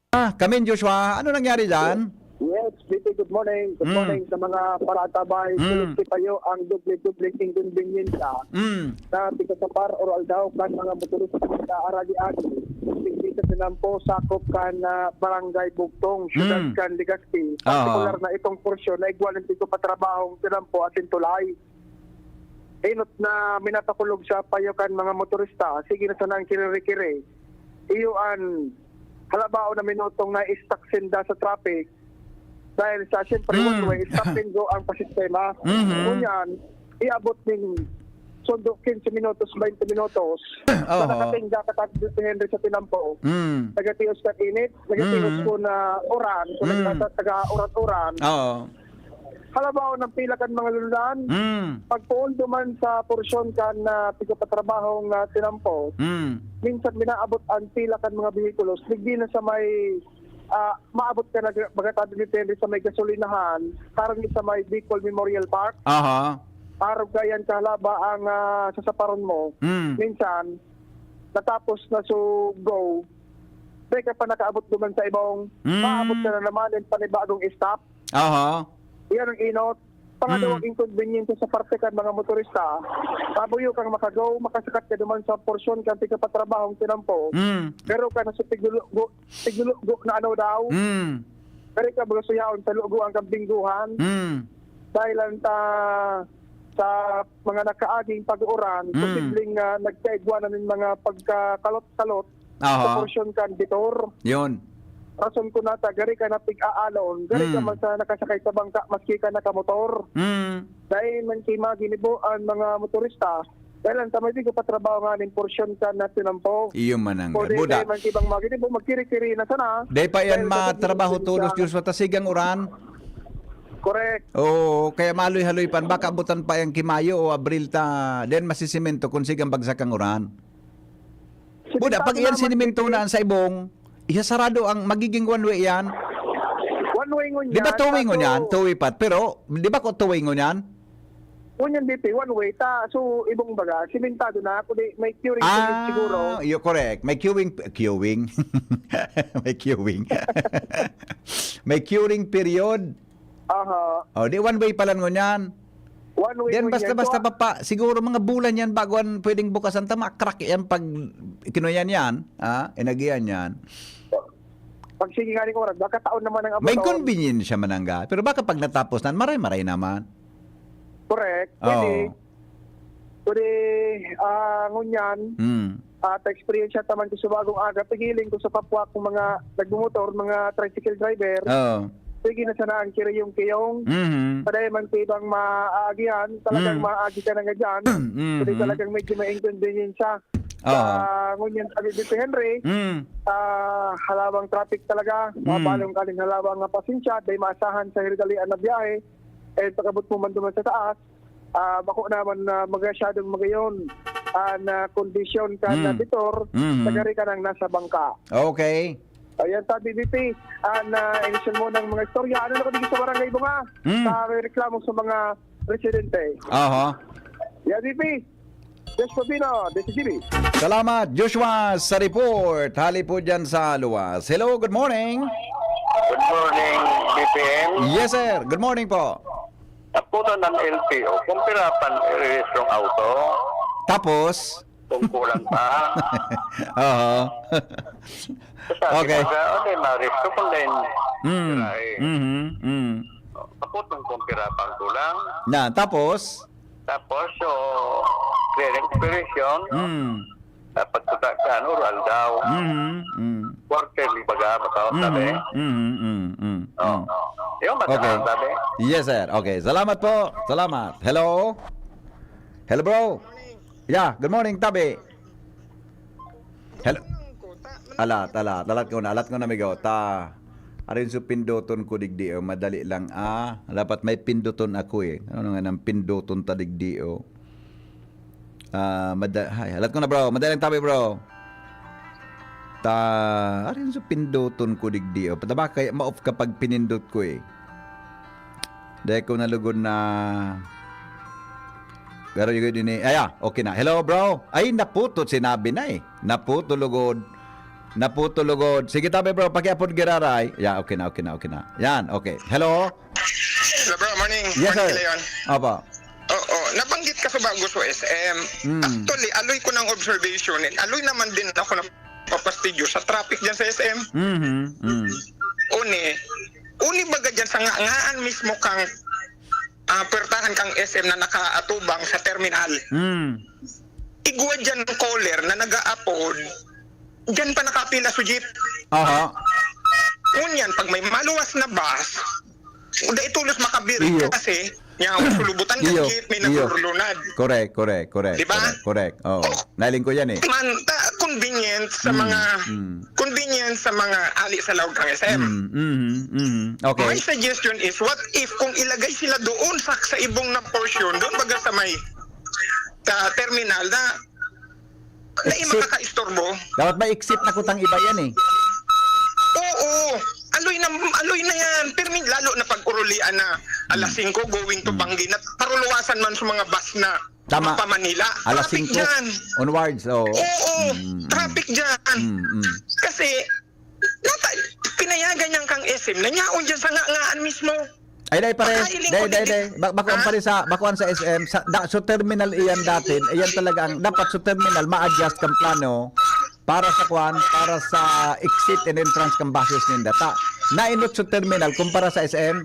Ah, kamin, Joshua, ano nangyari dyan? Yes, P P, good morning. Good Mm. morning sa mga paratabay. Mm. Sulit si Payo ang doble-dobleng inconvenience Mm. na tigasapar or aldaw kan mga motorista sa Aragi-agi. Tigdi sa Tinampo, sakop kan ah, Barangay Bugtong, Siyudad Mm. kan Legazpi. Aha. Partikular na itong porsyon na igwa ng tigpapatrabahong Tinampo at Tintulay. Inot na minapakulog sa payo kan mga motorista, sige na sana ang kiriri-kiri. Iyo an halabaon na minutong na-stuck sinda sa traffic. Dahil sa, siyempre, Mm. one way, stop and go ang pasistema. Mhm. Ngunyan, iabot ning sundo quince minutos, twenty minutos. Oo. Na nakatingga ka, Henry, sa Tinampo. Mm. Nagatios ka init, nagatios Mm. ko na uran, kung Mm. nasa taga-uran-uran. Oo. Halabaw ng pila kan mga luludan. Mm. Pagpoon duman sa porsyon kan na tigapatrabahong ah, Tinampo, Mm. minsan minaabot ang pila kan mga behikulos. Digdi na sa may ah, maabot ka na baga tabi ni Terry sa may gasolinahan, parang sa may Bicol Memorial Park. Aha. Parang kayan kahalaba ang ah, sasaparon mo. Mm. Minsan, natapos na so go, di ka pa nakaabot duman sa ibong, Mm. maabot ka na naman yung panibagong stop. Aha. Yan ang inot. Pangalawang Mm. inconvenience sa parte kan mga motorista. Pabuyo kang makagaw, makasakat ka duman sa porsyon kan tigapatrabahong Tinampo. Mm. Pero ka na sa tigulugo, tigulugo na ano daw. Mm. Pero ka mga suyaon sa lugo ang kambingguhan. Mm. Dahil lang ta, sa mga nakaaging pag-uuran, Mm. posibleng ah, nagkaigwanan ng mga pagkakalot-kalot sa Aha. porsyon kan Bitor. Yun. Rason ko nata, gari ka na pig-aalon, gari ka Mm. man sa nakasakay sa bangka, maski ka nakamotor. Mm. Dahil man kay maginibo ang mga motorista, dahil ang tamay di ko patrabaho nga ning porsyon ka na tinampo. Iyo man ang O di buda. dahil man kay bang maginibo, magkiri-kiri na sana. Dahil pa yan Dahil sa matrabaho pagkikita todos, sa Joshua, ta sigang uran. Correct. Oo, kaya maloy-haloy pan. Baka abutan pa yan ki Mayo o Abril ta. Then masisimento kung sigang bagsak ang uran. Buda, pag iyan sinimento na sa ibong, isasarado ang magiging one way yan. One way ngunyan. Di ba two way ngunyan? Two way path. Pero, di ba ko two way ngunyan? Ngunyan, D P, one way ta. So, ibong baga, simentado na. Kundi may queuing period siguro. Ah, you're correct. May queuing, queuing. May queuing. May queuing period. Aha. Oh, di one way pala ngunyan. One way. Then ngunyan. Basta-basta pa, pa, siguro mga bulan yan bago an pwedeng bukasan ta, ma-crack yan pag kinuyan yan, ah, inagihan yan. Pag sige nga rin oras, baka taon naman ang May abot-on. Convenience siya manangga. Pero baka pag natapos na, maray-maray naman. Correct. Oo. Pwede. Pwede, ah, ngunyan, Hmm. at experience taman ko sa bagong aga, pigiling ko sa kapwa kong mga nagmumotor, mga tricycle driver. Oo. Sige na sana ang kiriyong-kiyong. Mhm. Paday man sa ibang maagihan, talagang Mm. maagi ka na nga dyan. Mm, Pwede mm. talagang medyo ma-inconvenience siya. Oo. Sa ngunyan, sabi dito, Henry, Mm. ah, halawang traffic talaga. Mm. Mabalong kaling halawang nga pasensya, dahil maasahan sa hiridalian na biyahe. Eh, pag-abot mo man duman sa taas, ah, bako naman na magasyadong magayon, ah, na kondisyon ka na Mm. bitor, Mm. sagari ka nang nasa bangka. Okay. Ayan, sabi, B P, ah, na inisyon mo ng mga istorya. Ano na kung sa barangay Bunga? Mm. Sa may reklamo sa mga residente. Aha. Yan, B P. Just for Pino, this is Jimmy. Salamat, Joshua, sa report. Hali po dyan sa luwas. Hello, good morning. Good morning, B P M. Yes, sir. Good morning po. Tapunan ng L T O kung pira pan rehistrong auto. Tapos? Kung kulang pa. Oo. Sabi Okay. ko, "Ano yung mga resto kung dahil Mm. tirahe?" Mhm. Mm. Tapunan kung pira pang kulang. Na, tapos? Tapos, so, clearing operation, Mm. dapat kuta ka, ano, oral daw. Mhm. Mm. Quarterly baga, baka, Mhm. sabi. Mhm. Mm. Mm. Oh. Mm. Yung mataas, Okay. sabi. Yes, sir. Okay. Salamat po. Salamat. Hello? Hello, bro. Yeah, good morning, tabi. Hello. Alat, alat. Alat ko na, alat ko na, amigo. Ta, arin su pinduton ko digdi, oh. Madali lang, ah. Dapat may pinduton ako, eh. Ano nga nang pinduton ta digdi, oh? Ah, mada-, hay, alat ko na, bro. Madali lang, tabi, bro. Ta, arin su pinduton ko digdi, oh. Pataba kaya ma-off kapag pinindot ko, eh. Dai ko na lugod na Pero yun din eh. Ay, ah, okay na. Hello, bro. Ay, naputo, sinabi na eh. Naputo lugod. Naputo lugod. Sige, tabi, bro. Pakiapod giraray. Yeah, okay na, okay na, okay na. Yan, okay. Hello? Hello, bro. Morning. Yes, Morning, sir. Leon. Opo. Oo, nabanggit ka sa bago sa S M. Mm. Actually, aloy ko ng observation. Eh. Aloy naman din ako ng papastidyo sa traffic dyan sa S M. Mhm, mm. Uni, uni baga dyan sa nga, ngaan mismo kang, ah, puwertahan kang S M na nakaatubang sa terminal. Mm. Igwa dyan ng caller na nag-aapod, dyan pa nakapila sa jeep. Aha. Ngunyan, pag may maluwas na bus, dai tolos makabirik Iyo. Kasi, nya, sulubutan ka Iyo. Jeep, may Iyo. Nagurulunad. Correct, correct, correct, Di ba? Correct, correct. Oo. Oh. Nailing ko yan eh. Man, ta, convenient sa Mm, mga, mm. Convenient sa mga ali sa laog kang S M. Mm, mm, mm. Okay. My suggestion is, what if kung ilagay sila doon sa, sa ibong na portion, doon baga sa may, sa terminal na, na Exit. Makakaistorbo? Dapat may exit na kutang iba yan eh. Oo. Aloy na, aloy na yan. Pero may, lalo na pag urulian na alas Mm. singko going to Mm. Banggi na paruluwasan man sa mga bus na Tama. Pamanila. Alas Traffic singko dyan. Onwards, oo. Oo, Mm, mm. Traffic dyan. Mm, mm. Kasi, nata-, pinayagan niyan kang S M na nyaon dyan sa nga-, ngaan mismo. Ay, dai, pare. Makahiling Dai, ko dai, din dai. Ba-, bakuan Ha? pare sa, bakuan sa S M. Sa, da, so terminal iyan dati. Iyan talaga ang, dapat so terminal, ma-adjust kang plano para sa kuan, para sa exit and entrance kang buses ninda. Ta, nainot so terminal kumpara sa S M.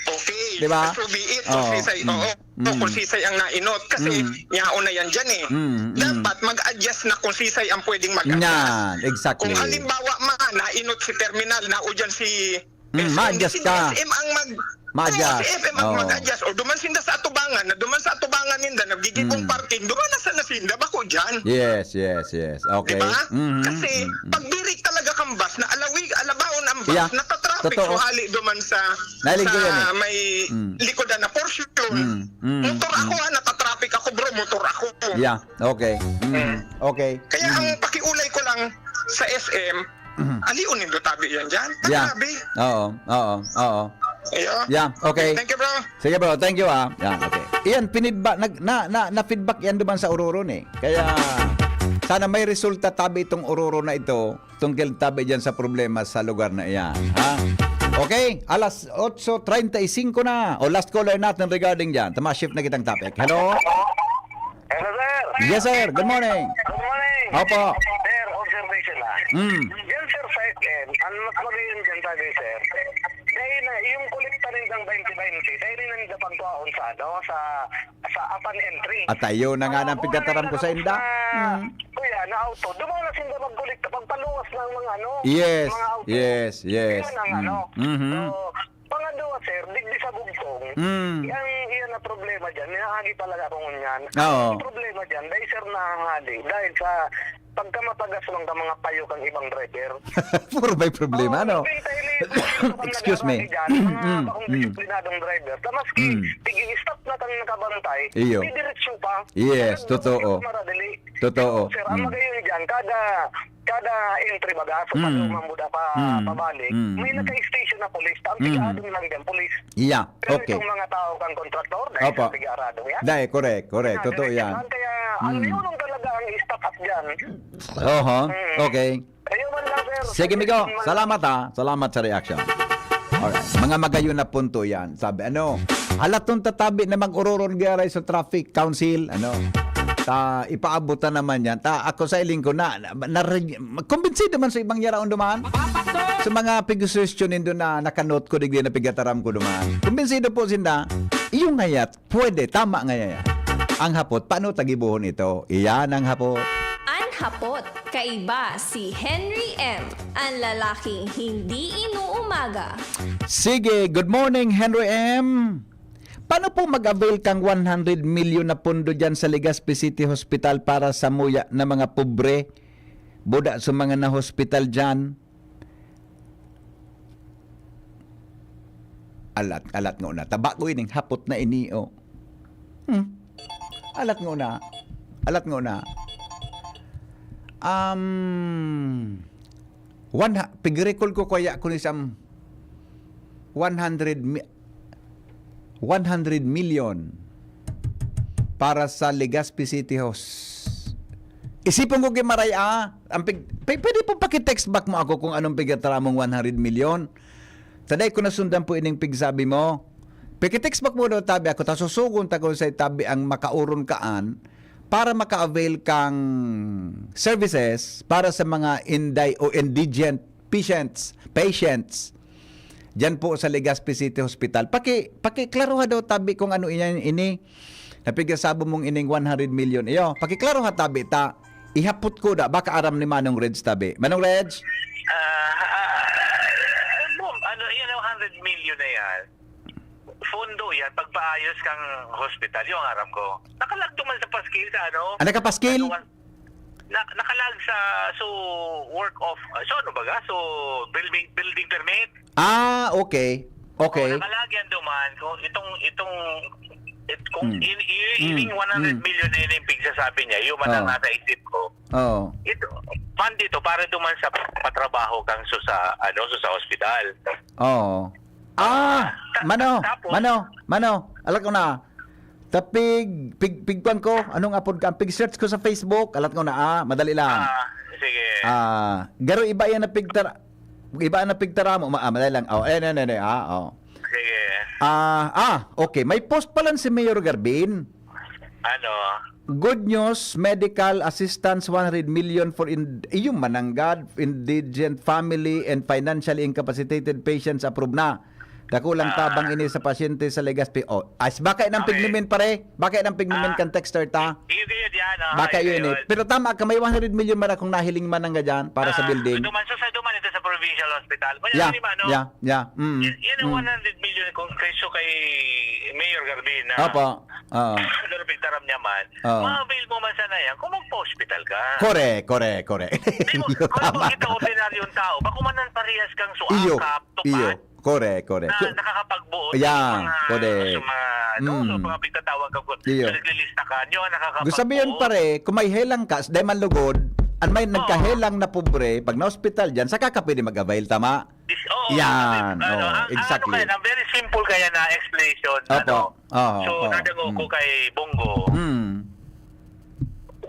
Okay. Di ba? So be it. Kung Oo. sisay, Mm. oo. Mm. Kung sisay ang nainot. Kasi, Mm. yaon na yan dyan eh. Mm, mm. Dapat mag-adjust na kung sisay ang pwedeng mag-adjust. Yan, exactly. Kung halimbawa man, nainot si terminal, na o dyan si Mm, S M, ma-adjust sinda ka. S M ang mag-, Ma-adjust. Oo, si S M ang Oo. mag-adjust. O duman sinda sa atubangan, na duman sa atubangan ninda, nagiging Mm. parking, duman na sana sinda, bako dyan. Yes, yes, yes. Okay. Di ba? Mhm, Kasi, mm, mm. pag birik talaga kang bus, na alawig, alabaon ang bus, Yeah. natatraffic Totoo. So hali duman sa, Nailing ko sa yan eh. may Mm. likodan na portion. Mm, mm, Motor ako mm. ha, natatraffic ako, bro, motor ako. Yeah, okay. Mm, okay. Kaya ang pakiulay ko lang sa S M, alion nindo tabi yan dyan. Yeah. Grabe. Oo, oo, oo. Ayun. Yeah, okay. Thank you, bro. Sige, bro, thank you, ah. Yan, okay. Iyan, pinidba-, nag-, na, na, na-feedback yan duman sa Ororon, eh. Kaya, sana may resulta tabi itong Ororon na ito, tungkol tabi dyan sa problema sa lugar na iyan, ha? Okay, alas otso treinta y cinco na. O, last caller natin regarding dyan. Tama, shift na kitang topic. Hello? Hello, sir. Yes, sir. Good morning. Good morning. Opo. Sir, observation lang. Mm. Yan, sir, sa S M, ang mas magayon dyan sa akin, sir, dahil na yung kolekta nindang twenty twenty, dahil na nila pagkuhaon sa, ano, sa, sa upon entry. At ayun na nga nang pigtataram ko sa inda. Na, Mm. Kuya, na auto, dumaw na sinda magkolekta, magpaluwas ng mga, ano, Yes, mga auto. yes, yes. Yan ang, Mm. ano. Mhm. So, pangadwa, sir, digdi sa bugtong. Mm. Yan, yan na problema dyan. Minahagi talaga ako ngunyan. Oo. Ang problema dyan, dahil, sir, nahahali. Dahil sa pagkamatagas lang ng mga payo kang ibang driver. Puro may problema, Oo, no? nabenta ini, nabenta kang Excuse me. nag-aaraki dyan, mga Mm, bakong mm. disiplinadong driver. Sa maski, Mm. tigi-stop na kang nakabantay, Iyo. didiretso pa. Yes, Kaya totoo. Maradali. Totoo. Sir, ang Mm. magayon dyan, kada, kada entry baga, so Mm. pag lumambod pa, Mm. pabalik, Mm. may Mm. naka-station na pulis. Ang Mm. tigaadong lang dyan, pulis. Yeah, Pero okay. Itong mga tao kang kontraktor, dahil Opo. sa tigaadong yan, Dahil, correct, correct. Totoo yan. Kaya ang Mm. yun talaga ang stop at dyan. Oho, Mm. Okay. Ayun man lang, sir. Sige, migo. Salamat, ha. Salamat sa reaction. Alright. Mga magayon na punto yan. Sabi, ano, halaton tatabi na mag-ororon garay sa traffic council, ano, ta, ipaabot na naman yan. Ta, ako sa iling ko na, na, na, kumbinsido man sa ibang yaraon duman. Sa mga pigsusuestyon nindo na nakanot ko, digdi na pigataram ko duman. Kumbinsido po sinda, iyong ngayat, pwede, tama nga yan. Ang hapot, paano tagibuhon ito? Iyan ang hapot. An hapot, kaiba si Henry M, an lalaking hindi inuumaga. Sige, good morning, Henry M. Paano po mag-avail kang one hundred million na pondo dyan sa Legazpi City Hospital para sa muya na mga pobre? Buda sa mga na-hospital dyan. Alat, alat nga una. Taba ko ining hapot na ini, oh. Hmm. Alat nga una. Alat nga una. Um, one, ha- pig-recall ko kaya kun isang one hundred mi- one hundred million para sa Legazpi City House. Isipon ko kay Maray, ah, ang pig, p- pwede po paki-text back mo ako kung anong pigataramong one hundred million. Taday ko nasundan po ining pigsabi mo. Paki-text back mo daw tabi ako, ta susugon ta ko sa tabi ang makauron kaan para maka-avail kang services para sa mga inday o indigent patients, patients. Diyan po sa Legazpi City Hospital. Paki, pakiklaruha daw tabi kung ano iyan ini. Napigasabo mong ining one hundred million. Iyo, pakiklaruha tabi ta. Ihapot ko da, baka aram ni Manong Reg tabi. Manong Reg? Ah, ah, boom, ano, yan ang hundred million na yan. Pondo yan, pagpaayos kang hospital, yung aram ko. Nakalag naman sa paskil sa ano? Ah, nakapaskil? Ano, na, nakalag sa, so, work of, ah, so ano baga? So, building, building permit? Ah, okay. Okay. Oh, nakalag yan duman. Kung itong, itong, it, kung Mm. in, in, Mm. in one hundred Mm. million na yun yung pigsasabi niya, yun man ang Oh. nasa isip ko. Oo. Ito, fund ito para duman sa patrabaho kang so sa, ano, so sa hospital. Oo. Ah, Ta- mano, tapos? mano, mano. Alam ko na. Tapig, pig, pigkuan ko, anong apod ka? Pig-search ko sa Facebook, alam ko na, ah, madali lang. Ah, sige. Ah, garo iba yan na pigtara, iba na pigtara mo, ma, ah, madali lang. Oh, eh, ne, ne, ne, ah, oh. Sige. Ah, ah, okay. May post pala si Mayor Garbin. Ano? Good news, medical assistance one hundred million for in, iyong mananggad, indigent family, and financially incapacitated patients approved na. Dakulang Ah. tabang ini sa pasyente sa Legazpi. Oh, as baka nang Okay. pigmimin pare, baka nang pigmimin Ah. kan texter ta. Iyo, iyo, diyan, ah, Baka iyo, yun eh. yun. Pero tama ka, may one hundred million man akong nahiling manang dyan para sa Ah, building. Duman sa, sa duman ito sa provincial hospital. Wala Yeah, ni Mano. yeah, yeah. Mm, Yan, yan ang mm. one hundred million kung presyo kay Mayor Garbin na Opo. Oo. Ano na pigtaram niya man? Oo. Ma-avail mo man sana yan kung magpa-hospital ka. Correct, correct, correct. Di mo, Yun, kung tama. Kita ordinaryong tao, bako man nang parehas kang Iyo, suakap, iyo. tupad. Correct, correct. Na So, nakakapagbuo sa yeah, mga, correct. sa mga, ano, Mm. sa mga pagtatawag ka po. Iyo. Sa naglilista ka, yun ang nakakapagbuo. Gusto sabihin, pare, kung may helang ka, dahil manlugod, an may Oo. nagkahelang na pobre, pag na-hospital dyan, saka ka pwede mag-avail, tama? Is, oo, Yan, sabi, ano, oo, ang, ang ano exactly. kaya, ang very simple kaya na explanation, Opo. ano. Oo, So, oo. nadangog ko Mm. kay Bongo. Mm.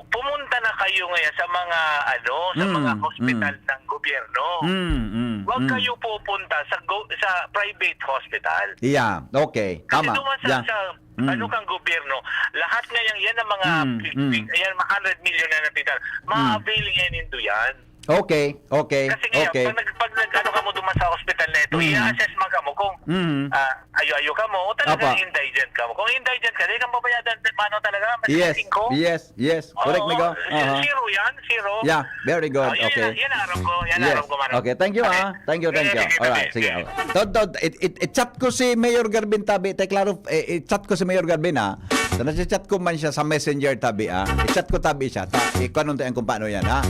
Pumunta na kayo ngayon sa mga, ano, sa Mm, mga hospital mm. ng gobyerno. Mm, mm, Huwag mm. kayo pupunta sa go-, sa private hospital. Yeah, okay. Kasi Tama. duman sa, Yeah. sa Mm. ano kang gobyerno, lahat ngayon yan ang mga Mm, big, mm. big, yan, mga hundred million na napital. Mm. Ma-avail ngayon nindo yan. Okay, okay, Kasi ngayon, okay. pag nag-, pag nag-ano ka mo duman sa hospital na ito, Mm. i-assess man ka mo kung, Mm. ah, ayo-ayo ka mo, o talagang Apa. indigent ka mo. Kung indigent ka, di kang babayadan, mano talaga, mas Yes, singko. yes, yes. Correct, Oo, Migo. Aha. zero yan, zero. Yeah, very good. Oh, yun, Okay. yun, yun ang aram ko, yan ang Yes. aram ko, mano. Okay, thank you, Okay. ah. Thank you, thank Sige, you. sige, Alright, sige, sige. sige. Tod, Tod, it, it, it-chat ko si Mayor Garbin tabi. Te, klaro, eh, i-chat ko si Mayor Garbin, ah. So, nagchat-chat ko man siya sa Messenger tabi, ah. I-chat ko tabi siya. Ta, ikuan unta yan kung paano yan, ha?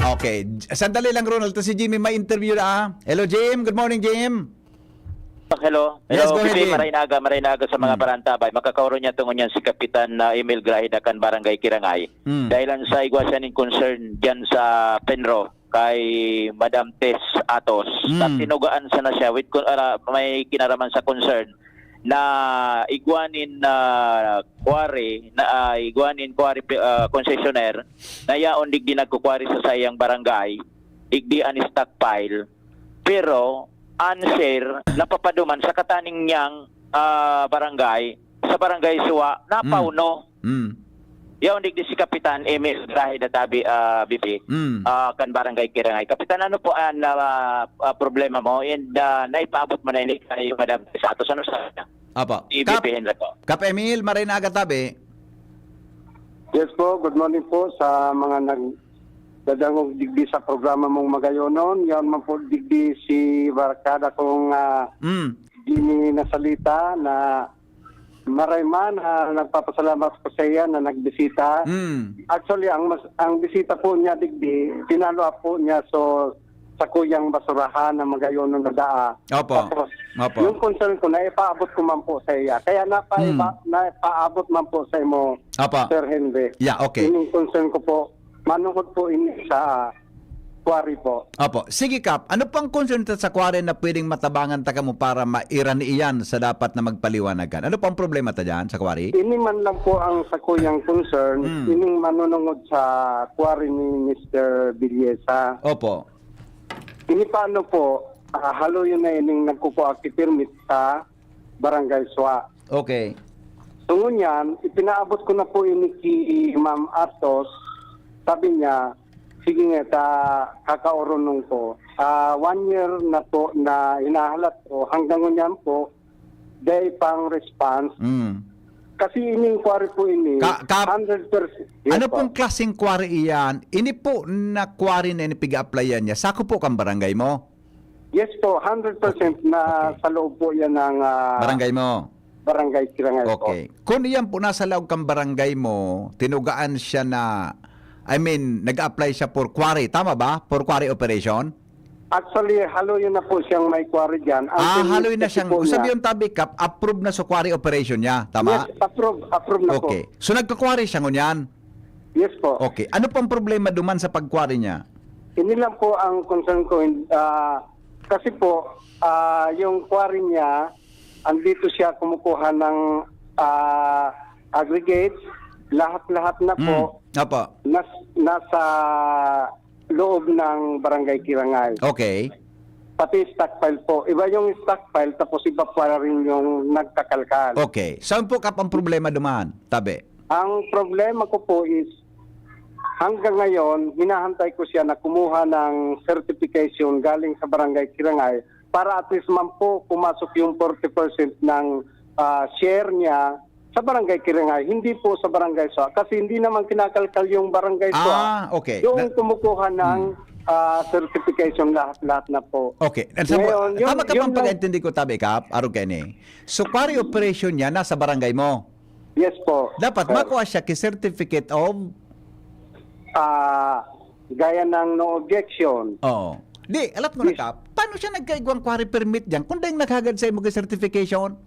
Okay. J-, sandali lang, Ronald. Ta si Jimmy may interview na, ah. Hello, Jim. Good morning, Jim. Hello. Yes, Hello, go ahead, Bibi. Jim. Maray na aga, maray na aga sa mga Mm. parantabay. Makakauro niya tungon niyan si Kapitan, ah, Emil Grahida kan Barangay Kirangay. Mm. Dahil lang sa igwa siya ning concern diyan sa Penro kay Madam Tess Atos. Mm. At tinugaan sana siya with con-, ah, may kinaraman sa concern na igwa nin, ah, quarry, na, ah, igwa nin quarry pe-, ah, concessionaire na yaon digdi nagkukwari sa saiyang barangay, digdi an stockpile. Pero an share napapaduman sa kataning niyang, ah, barangay, sa barangay Suwa, napauno. Mm. Mm. Yaon digdi si Kapitan Emil Grahida tabi, ah, Bibi, Mm. ah, kan Barangay Kirangay. Kapitan, ano po an, ah, ah, problema mo? And, ah, naipaabot mo na ini kay Madam Tess Atos? Ano sa Apo. Kap, Ibibihin na po. Kap Emil, maray na aga tabi. Yes po, good morning po sa mga nagdadangog digdi sa programa mong Magayonon. Yan man po digdi si barkada kong, ah, Mm. Jimmy Nasalita na maray man, ah, nagpapasalamat ko sa iya na nagbisita. Mm. Actually, ang mas, ang bisita po niya digdi, pinalo up po niya, so, sa kuyang basurahan na Magayonon na daa. Opo. Tapos, Opo. yung concern ko, naipaabot ko man po sa iya. Kaya napaiba-, Mm. naipaabot man po sa imo, Opo. Sir Henry. Yeah, okay. Yung concern ko po, manungod po ini sa quarry po. Opo. Sige, Kap. Ano pang concern ta sa quarry na pwedeng matabangan ta kamo para mairani iyan sa dapat na magpaliwanagan? Ano pang problema ta dyan sa quarry? Ini man lang po ang sakuyang concern, Mm. ining manunungod sa quarry ni Mister Villesa. Opo. Ini paano po, ah, haloy na ining nagkukuha ki permit sa Barangay Swa. Okay. So, ngunyan, ipinaabot ko na po ini ki Ma'am Atos. Sabi niya, "Sige nga, ta, kakaoronon ko." Ah, one year na po na hinahalat ko. Hanggang ngunyan po, day pang response. Mm. Kasi ining quarry po ini, Ka-, ka-, hundred percent. Yes ano po. pong klaseng quarry iyan? Ini po na quarry na ini pig-a-applyan niya, sako po kan barangay mo? Yes po, hundred percent Okay, na okay. sa loob po yan ng, ah, Barangay mo? Barangay Kirangay po. Okay. Kung iyan po nasa laog kang barangay mo, tinugaan siya na, I mean, nag-apply siya for quarry, tama ba? For quarry operation? Actually, haloy na po siyang may quarry dyan. Ang Ah, permit haloy na kasi siyang, po kung niya sabi yung tabi, Kap, approve na sa quarry operation niya, tama? Yes, approve, approve na po. Okay. So, nagka-quarry siya ngunyan? Yes po. Okay. Ano pang problema duman sa pag-quarry niya? Ini lang po ang concern ko. Hin-, ah, kasi po, ah, yung quarry niya, andito siya kumukuha ng, ah, aggregates, lahat-lahat na po, Hmm. Opo. nas-, nasa loob ng Barangay Kirangay. Okay. Pati stockpile po. Iba yung stockpile, tapos iba pa rin yung nagkakalkal. Okay. Saan po, Kap, ang problema duman? Tabi. Ang problema ko po is, hanggang ngayon, hinahantay ko siya na kumuha ng certification galing sa Barangay Kirangay para at least man po pumasok yung forty percent ng, ah, share niya sa Barangay Kirangay, hindi po sa Barangay Swa. Kasi hindi naman kinakalkal yung Barangay Swa. Ah, okay. Yung Na- kumukuha ng, Hmm. ah, certification lahat-lahat na po. Okay. And sa Ngayon, yun, tama ka yun pang lang. pag-intindi ko, Tabi Kap, arog kaini. So, quarry operation niya nasa barangay mo? Yes po. Dapat Sir. makuha siya ki certificate of Ah, gaya ng no objection. Oo. Di, alat mo na ka, paano siya nagkaigwang quarry permit diyan kung dahil naghagad sa imo certification?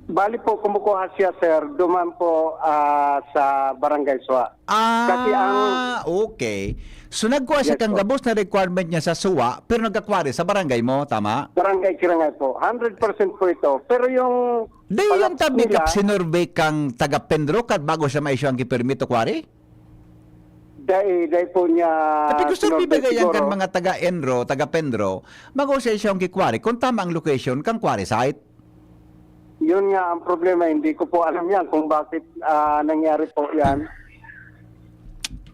Bali po, kumukuha siya, sir, duman po ah, sa Barangay Suwa. Ah, Kasi ang okay. So nagkuha siya Yes kang po. gabos na requirement niya sa suwa pero nagka-quarry sa barangay mo, tama? Barangay Kirangay po. Hundred percent po ito. Pero yung Di yung palabas tabi nila, ka sinurvey kang taga Penro kat bago siya ma-issue ang permit to quarry? Dai, dai po niya Tapi gusto sinurvey bibigay yan siguro. Kan mga taga Enro, taga Penro, bago siya issue ang quarry kung tama ang location kang quarry site. Yun nga ang problema, hindi ko po alam yan kung bakit ah, nangyari po yan.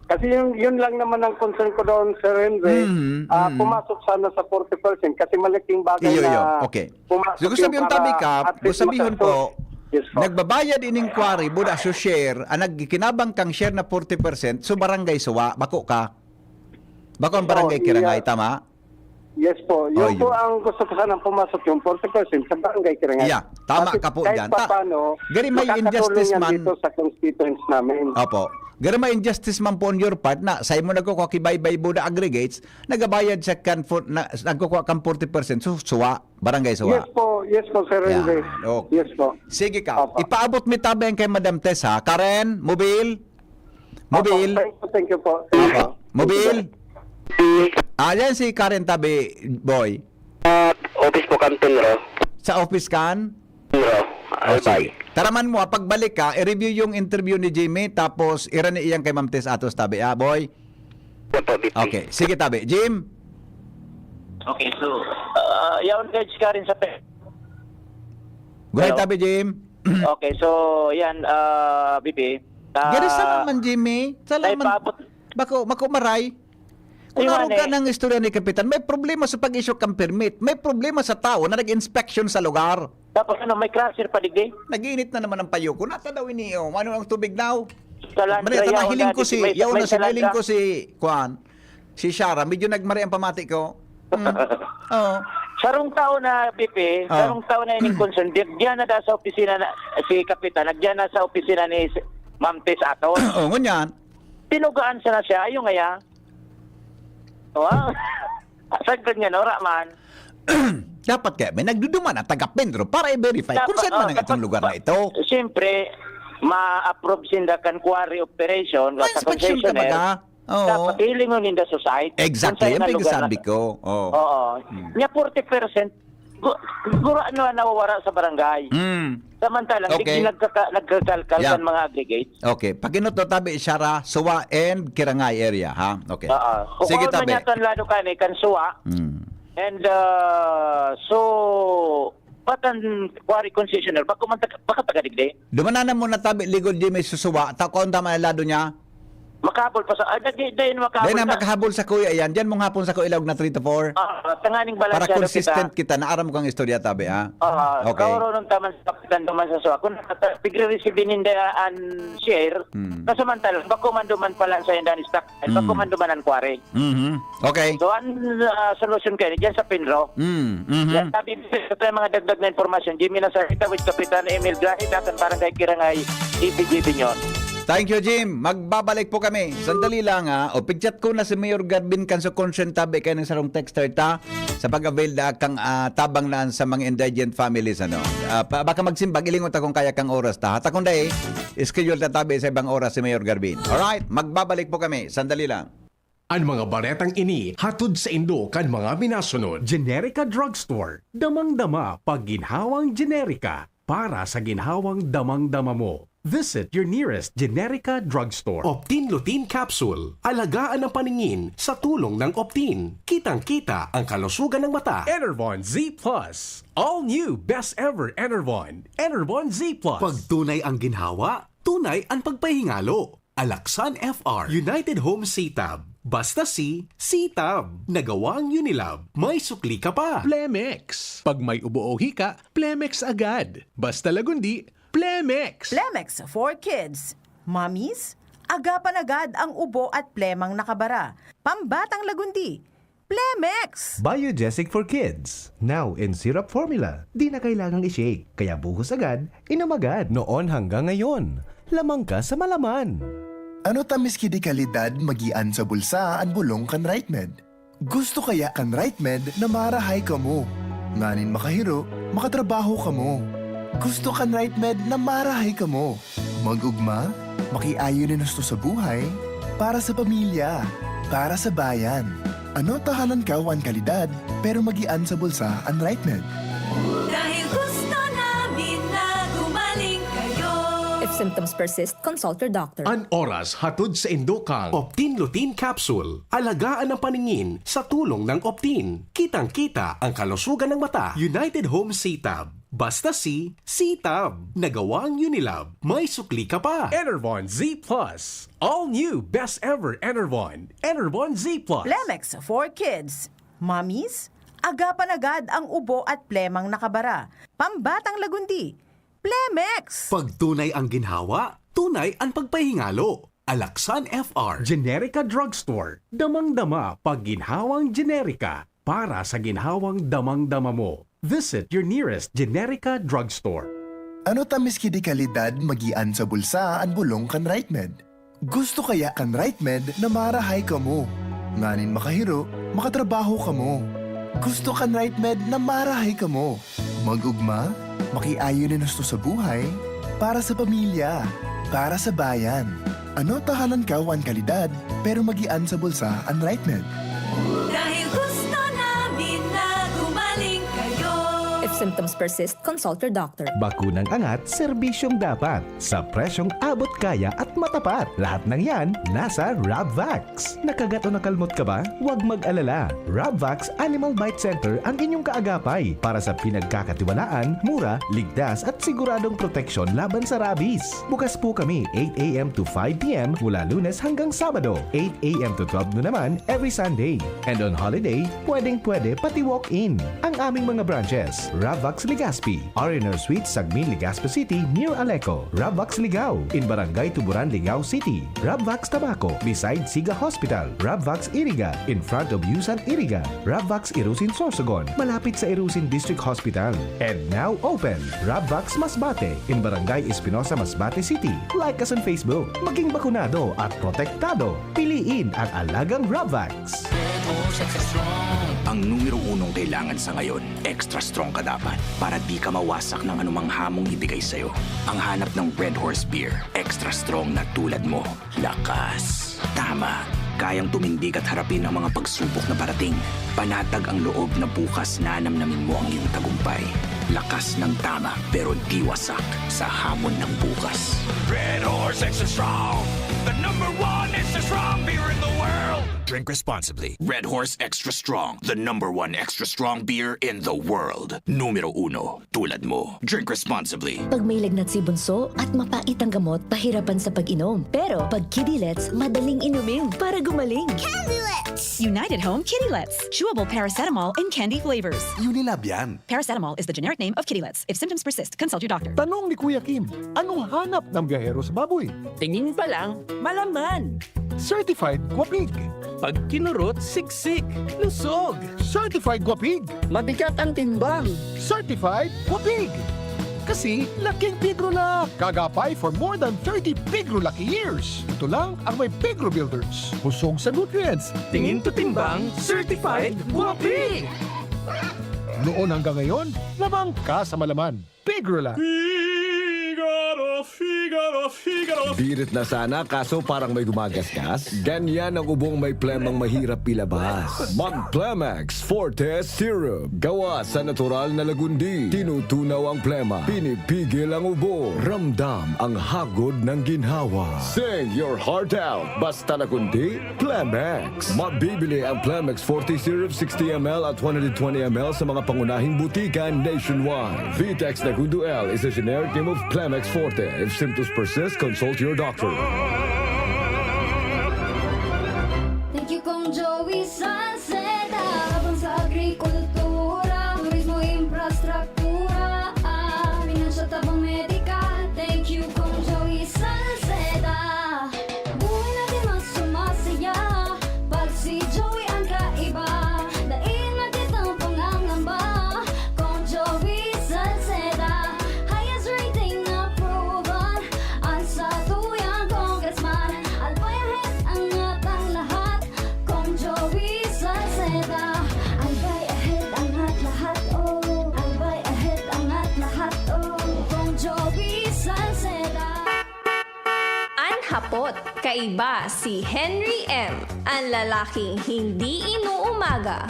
Kasi yun, yun lang naman ang concern ko doon, Sir Henry. Mhm, Ah, mhm. Pumasok sana sa forty percent kasi malaking bagay Iyo, na iyo. Okay. pumasok So, gusto yung mo yung tabi para ka, at least gusto sabihin makaso- po, Yes po. nagbabayad ining quarry, buda so share, ang nagkikinabang kang share na forty percent, so barangay suwa, bako ka. Bako ang barangay Oh, Kirangay, yeah. tama? Yes po. Oh, Yun po yun. ang gusto ko sanang pumasok yung forty percent sa barangay Kirangay. Yeah, tama Kasi ka po kahit dyan. Ta- paano, Gari, may makakatulong injustice yan man. Dito sa constituents namin. Opo. Gari, may injustice man po on your part na sa imo nagkukuha kibaybay buda aggregates, nagabayad siya kan for, na, nagkukuha kang forty percent, so, suwa, barangay suwa. Yes po, yes po, Sir Yan. Henry. Okay. Yes po. Sige ka. Opo. Ipaabot mi tabi ang kay Madam Tess, ha? Karen, Mobil? Mobil? Opo, thank you, thank you po. Opo. Mobil? Ah, yan si Karen tabi, boy. Sa office po kan Penro. Sa office kan? Penro. Oh, Albay. sige. Taraman mo, ah, pagbalik ka, i-review yung interview ni Jimmy, tapos irani iyang kay Ma'am Tess atos tabi, ah, boy? Yan po, B P. Okay, sige tabi. Jim? Okay, so, uh, yaon kay Karin sa pe. Go ahead, Hello? tabi, Jim. Okay, so, yan, uh, B P. Uh, Gari, salaman, Jimmy. Salaman. Naipaabot- Bako, bako maray. Kung Ayun, naroon ka eh. ng istorya ni Kapitan, may problema sa pag-issue kang permit. May problema sa tao na nag-inspection sa lugar. Tapos ano, may crusher pa digdi? Nag-iinit na naman ang payo ko. Nata daw ini, oh. Ano ang tubig now? Salandra, Mali, ata yaon nahiling na ko digdi. si, May, yaon may na si Miling salandra. Ko si, kuan, si Shara. Medyo nagmari ang pamati ko. Mm. Oo. Sarong tao na, B P, Ah. sarong tao na ining concern. Di, diyan na da sa opisina na, si Kapitan, nagdiyan na sa opisina ni si- Ma'am Tess aton. Oo, ngunyan. Tinugaan siya na siya, ayun nga ya. Wow. Sagkod nga, nora man. Dapat kaya may nagduduman ang taga Penro para i-verify Dapat, kung saan man oh, ang itong dapat lugar ba- na ito. Siyempre, ma-approve sinda kan quarry operation, May sa inspection ka concessionaire. baga? Oo. Dapat hilingon ninda sa site. Exactly, Kung saan yung na lugar pinagsasabi na- ko. Oo. Oo. Hmm. Nya forty percent, gu- guro ano ang nawawara sa barangay. Mm. Samantalang, Okay. di nagkaka- nagkakalkal Yeah. kan mga aggregates. Okay, pakinot to tabi, Shara, Suwa and Kirangay area, ha? Okay. Oo. Kung Sige, ano man tabi. yata ang lado ka ni, kan suwa, Mm. and uh, so, patan quarry concessionaire, bako man taga, baka taga digdi? Dumananan mo na tabi, ligod di may susuwa, ta kung tama ang lado niya. Makahabol pa sa, ah, di, di, di, makahabol Dahil na ka. Makahabol sa kuya yan, dyan mong hapon sa kuya ilaog na three to four. Ah, tanganing Para balansyado consistent kita. Kita, naaram ko ang istorya tabi, ha? Ah, Okay. Kaoronon taman sa kapitan duman sa suwa. Kung nakata- pigre-receive ninda an share, Hmm. kasamantala, bako man duman pala sa indan stock, Hmm. bako man duman an quarry. Mhm. Okay. So, ang ah, solusyon kayo, dyan sa Pinro. Mm, mhm. Yan, sabi ko sa mga dagdag na impormasyon, Jimmy Nazarita with Kapitan Emil Grahe, Dakan Barangay Kirangay, D P G Binyon. Thank you, Jim. Magbabalik po kami. Sandali lang, ha. O, pigchat ko na si Mayor Garbin Canso Consciente, tabi kayo ng sarong texter ta sa pag-avail na kang ah, tabang na sa mga indigent families. Ano. Ah, pa- baka magsimbag, ilingon ta kung kaya kang oras ta. Hata kung dai, schedule ta tabi sa ibang oras si Mayor Garbin. Alright, magbabalik po kami. Sandali lang. An mga baretang ini hatod sa indo kan mga minasunod. Generica Drugstore. Damang-dama pag ginhawang Generica para sa ginhawang damang-dama mo. Visit your nearest Generica Drugstore. Optin Lutein Capsule. Alagaan ang paningin sa tulong ng Optin. Kitang-kita ang kalusugan ng mata. Enervon Z plus. All new best ever Enervon. Enervon Z plus. Pag tunay ang ginhawa, tunay ang pagpahingalo. Alaksan F R. United Home C-Tab. Basta C, C-Tab. Nagawang Unilab. May sukli ka pa. Plemex. Pag may ubo o hika, Plemex agad. Basta Lagundi, Plemex. Plemex for kids. Mommies, agapan agad ang ubo at plemang nakabara. Pambatang Lagundi, Plemex! Biogesic for kids. Now in syrup formula. Di na kailangang i-shake. Kaya buhos agad, inom agad. Noon hanggang ngayon. Lamang ka sa malaman. Ano ta miski di kalidad magian sa bulsa an bulong kan Right Med? Gusto kaya kan RightMed na marahay kamo? Nganing makahiro, makatrabaho kamo. Gusto kan RightMed na marahay kamo? Mag-ugma, makiayon nin husto sa buhay, para sa pamilya, para sa bayan. Ano ta halangkaw an kalidad, pero magian sa bulsa an RightMed? Dahil gusto namin na gumaling kayo. If symptoms persist, consult your doctor. An oras hatod sa indokang Optin Lutein Capsule. Alagaan ang paningin sa tulong ng Optin. Kitang-kita ang kalusugan ng mata. United Home C-Tab. Basta C, C-Tab. Nagawang Unilab. May sukli ka pa. Enervon Z plus. All new best ever Enervon. Enervon Z plus. Plemex for Kids. Mommies, agapan agad ang ubo at plemang nakabara. Pambatang lagundi. Plemex! Pag tunay ang ginhawa, tunay ang pagpahingalo. Alaxan F R. Generica Drugstore. Damang-dama pag ginhawang Generica. Para sa ginhawang damang-dama mo, visit your nearest Generica Drugstore. Ano ta miski di kalidad, magian sa bulsa an bolong kan RightMed? Gusto kaya kan RightMed na marahay kamo? Nganing makahiro, makatrabaho kamo. Gusto kan RightMed na marahay kamo? Mag-ugma, makiayon nin husto sa buhay, para sa pamilya, para sa bayan. Ano ta halangkaw an kalidad, pero magian sa bulsa an RightMed? Dahil gusto namin na gumaling kayo. If symptoms persist, consult your doctor. Bakunang angat, serbisyong dapat, sa presyong abot kaya at matapat. Lahat ng yan, nasa Rabvax. Nakagat o nakalmot ka ba? Huwag mag-alala. Rabvax Animal Bite Center ang inyong kaagapay para sa pinagkakatiwalaan, mura, ligtas at siguradong proteksyon laban sa rabies. Bukas po kami eight a m to five p m mula Lunes hanggang Sabado, eight a m to twelve noon naman every Sunday. And on holiday, pwedeng-pwede pati walk-in. Ang aming mga branches, Rabvax Legazpi, R and R Suite, Sagmin, Legazpi City, near Aleco, Rabvax Ligao, in Barangay Tuburan, Ligao City, Rabvax Tabaco, beside Siga Hospital, Rabvax Iriga, in front of Yusan Iriga, Rabvax Irusin Sorsogon, malapit sa Irusin District Hospital. And now open, Rabvax Masbate, in Barangay Espinosa, Masbate City. Like us on Facebook. Maging bakunado at protektado. Piliin ang alagang Rabvax. Ang numero unong kailangan sa ngayon, extra strong ka dapat para di ka mawasak ng anumang hamong ibigay sa'yo. Ang hanap ng Red Horse Beer, extra strong na tulad mo. Lakas. Tama. Kayang tumindig at harapin ang mga pagsubok na parating. Panatag ang loob na bukas nanamnamin mo ang iyong tagumpay. Lakas ng tama, pero di wasak sa hamon ng bukas. Red Horse Extra Strong, the number one extra strong beer in the world. Drink responsibly. Red Horse Extra Strong, the number one extra strong beer in the world. Numero uno, tulad mo. Drink responsibly. Pag may lagnat si bunso at mapait ang gamot, pahirapan sa pag-inom. Pero pag Kidilets, madaling inumin para gumaling. Kidilets! United Home Kidilets. Chewable paracetamol in candy flavors. Unilab yan. Paracetamol is the generic name of Kidilets. If symptoms persist, consult your doctor. Tanong ni Kuya Kim, anong hanap ng biyahero sa baboy? Tingin pa lang, malaman. Certified Guapig. Pag kinurot, siksik, lusog. Certified Guapig. Mabigat ang timbang. Certified Guapig. Kasi laking Pigrolak. Kagapay for more than thirty Pigrolak years. Ito lang ang may Pigro Builders. Busog sa nutrients. Tingin to timbang, certified Guapig. Noon hanggang ngayon, labang ka sa malaman. Pigrolak. Figaro, Figaro, Figaro. Birit na sana, kaso parang may gumagasgas. Ganyan ang ubong may plemang mahirap ilabas. Mag Plemex Forte Syrup. Gawa sa natural na lagundi. Tinutunaw ang plema. Pinipigil ang ubo. Ramdam ang hagod ng ginhawa. Sing your heart out. Basta lagundi, Plemex. Mabibili ang Plemex forty Syrup sixty M L at one hundred twenty M L sa mga pangunahing butika nationwide. Vitex Negundo L is a generic name of Plemex Forte. If symptoms persist, consult your doctor. Thank you, Kong Joey Salceda. Tabang sa agrikultura, turismo, infrastruktura, ah, pinansyal, tabang medikal. Thank you, Kong Joey Salceda. Buhay natin mas sumasaya pag si Joey ang kaiba. Dai na kitang pangangamba, Kong Joey Salceda. Highest rating na proven, ang satuyang Congress Kaiba si Henry M, ang lalaking hindi inuumaga.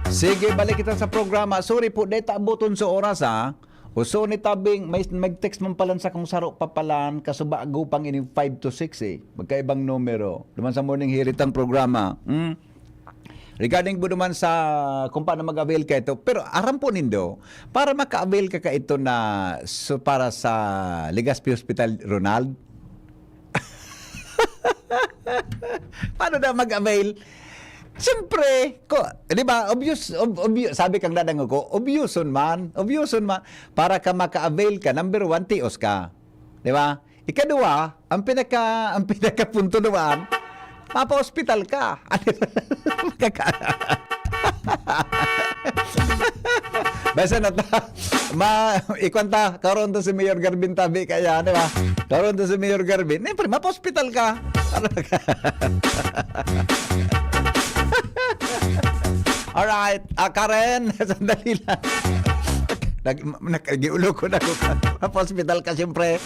Sige, balik kita sa programa. Sorry po, dahil taabuton sa oras, ha? Uso ni Tabing, may mag-text man palan sa kung saro pa palan, kasubago pang ini five to six eh. Magkaibang numero. Duman sa morning hirit ang programa. Hmm? Regarding po naman sa kung paano mag-avail ka ito, pero aram po nindo, para maka-avail ka ka ito na so, para sa Legazpi Hospital, Ronald, paano na mag-avail? Siyempre, ko, di ba, obvious, ob, obvious, sabi kang dadang ko, obviouson man, obviouson man, para ka maka-avail ka, number one, tios ka. Di ba? Ikaduwa, ang pinaka, ang pinaka punto naman, mapa-hospital ka. Basta na ta, ma, ikwan ta, karon to si Mayor Garvin tabi kaya, di ba? Karon to si Mayor Garvin, siyempre, mapa-hospital ka. Alright, ah, Karen, sandali lang. Nag, nag, giulo ko na ko. Mapa-hospital ka, siyempre.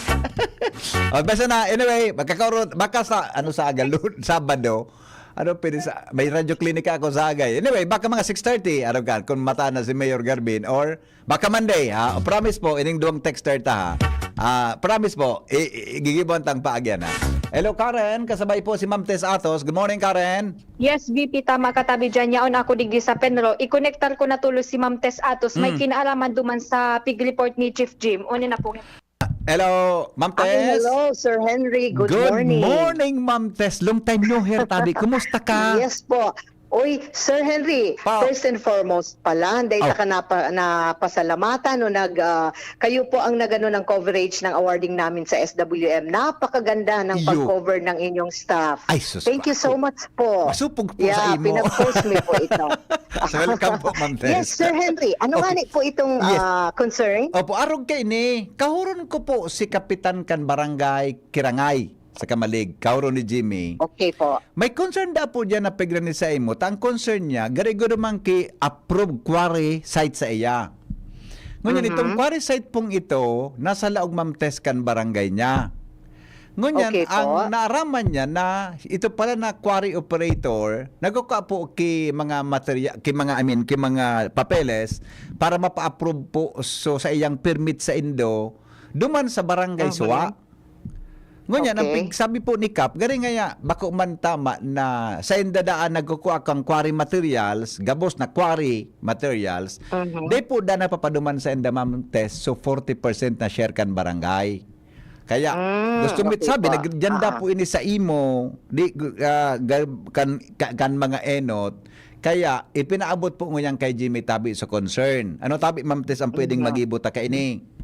Oh, basta na, anyway, magkakaroon, baka sa, ano sa aga, Lun-, Sabado, ano, pwede sa, may radyo klinika ako sa agay. Anyway, baka mga six thirty, ano ka, kung mata na si Mayor Garvin, or baka Monday, ha? O, promise po, ining duwang texter ta, ha? Ah, promise po, i- i- gigibuan tang paagyan, ha? Hello, Karen. Kasabay po si Ma'am Tess Atos. Good morning, Karen. Yes, V P, tama ka tabi dyan. Yaon ako digdi sa Penro. I-connectar ko na tulos si Ma'am Tess Atos. May Mm. kinalaman duman sa pig report ni Chief Jim. Una na po. Hello, Ma'am Ay, Tess. Hello, Sir Henry. Good, Good morning. morning, Ma'am Tess. Long time no hear, tabi. Kumusta ka? Yes po. Uy, Sir Henry, Pa- first and foremost pala, dahil Oh. ka napa, napasalamatan no nag ah, kayo po ang nagano ng coverage ng awarding namin sa S W M. Napakaganda ng Iyo. pag-cover ng inyong staff. Ay, sus, Thank you so ako. Much po. Masupog po sa Yeah, imo. Pinag-post mo po ito. So, welcome po, Ma'am Tess. Yes, Sir Henry. Ano Okay. Nga ni po itong Yes. ah, concern? Opo, arog kay ni, kahuron ko po si Kapitan kan Barangay Kirangay sa Kamalig, kahuron ni Jimmy. Okay po. May concern da po diyan na pigran ni sa imo. Ta ang concern niya, garigo naman ki approved quarry site sa iya. Ngunyan, Mhm. itong quarry site pong ito, nasa laog, Ma'am Tess, kan barangay niya. Ngunyan, Okay po. Ang naaraman niya na ito pala na quarry operator, nagkukha po ki mga materya-, ki mga, I mean, ki mga papeles para mapa-approve po so sa iyang permit sa indo, duman sa barangay Mhm. Suwa. Ngunyan, ang Okay. pig-, sabi po ni Kap, gari ngaya, bako man tama na sa inda daan nagkukua kang quarry materials, gabos na quarry materials, Mhm. di po da napapaduman sa inda, Ma'am Tess, so forty percent na share kan barangay. Kaya, Mm, gusto mo okay sabi, po. nag-, diyan da Ah. po ini sa imo, di, ah, ga-, kan, ka-, kan mga enot, kaya ipinaabot po ngunyan kay Jimmy tabi sa concern. Ano tabi, Ma'am Tess, ang pwedeng Mhm. magibo ta kaini?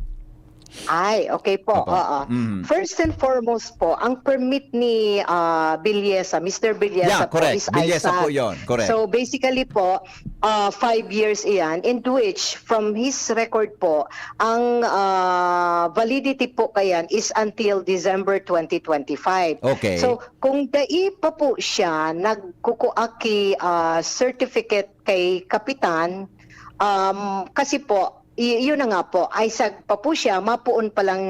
Ay, okay po. Opo. Oo. Mhm. First and foremost po, ang permit ni ah, Villesa, Mister Villesa Yeah, po correct. is Villesa po ISAG. yun. Correct. So basically po, uh, five years iyan, in which from his record po, ang uh, validity po kayan is until December twenty twenty-five. Okay. So kung dai pa po siya nagkukuha ki uh, certificate kay Kapitan, um, kasi po, y- yun na nga po, ISAG pa po siya, mapuon pa lang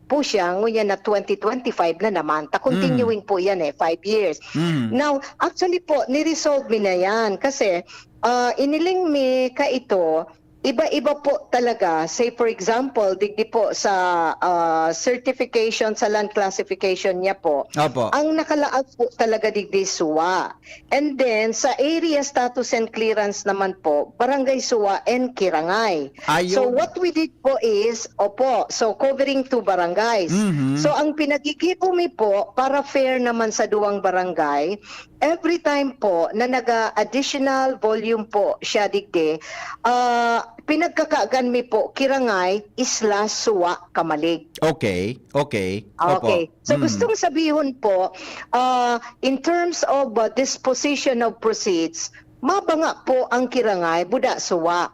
po siya, ngunyan na twenty twenty-five na naman. Ta continuing po yan eh, five years. Mm. Now, actually po, ni-resolve mi na yan kasi ah, iniling mi ka ito, iba-iba po talaga. Say for example, digdi po sa ah, certification sa land classification niya po, Opo. Ang nakalaag po talaga digdi Suwa. And then, sa area status and clearance naman po, Barangay Suwa and Kirangay. Ayun. So, what we did po is, opo, so covering two barangays. Mhm. So, ang pinagigibo mi po, para fair naman sa duwang barangay, every time po na nag-additional volume po siya digdi, ah, pinagkakaagan mi po, Kirangay, Isla, Suwa, Kamalig. Okay, okay. Opo. Okay. So Mm. gustong sabihon po, uh, in terms of uh, disposition of proceeds, mabanga po ang Kirangay, buda Suwa.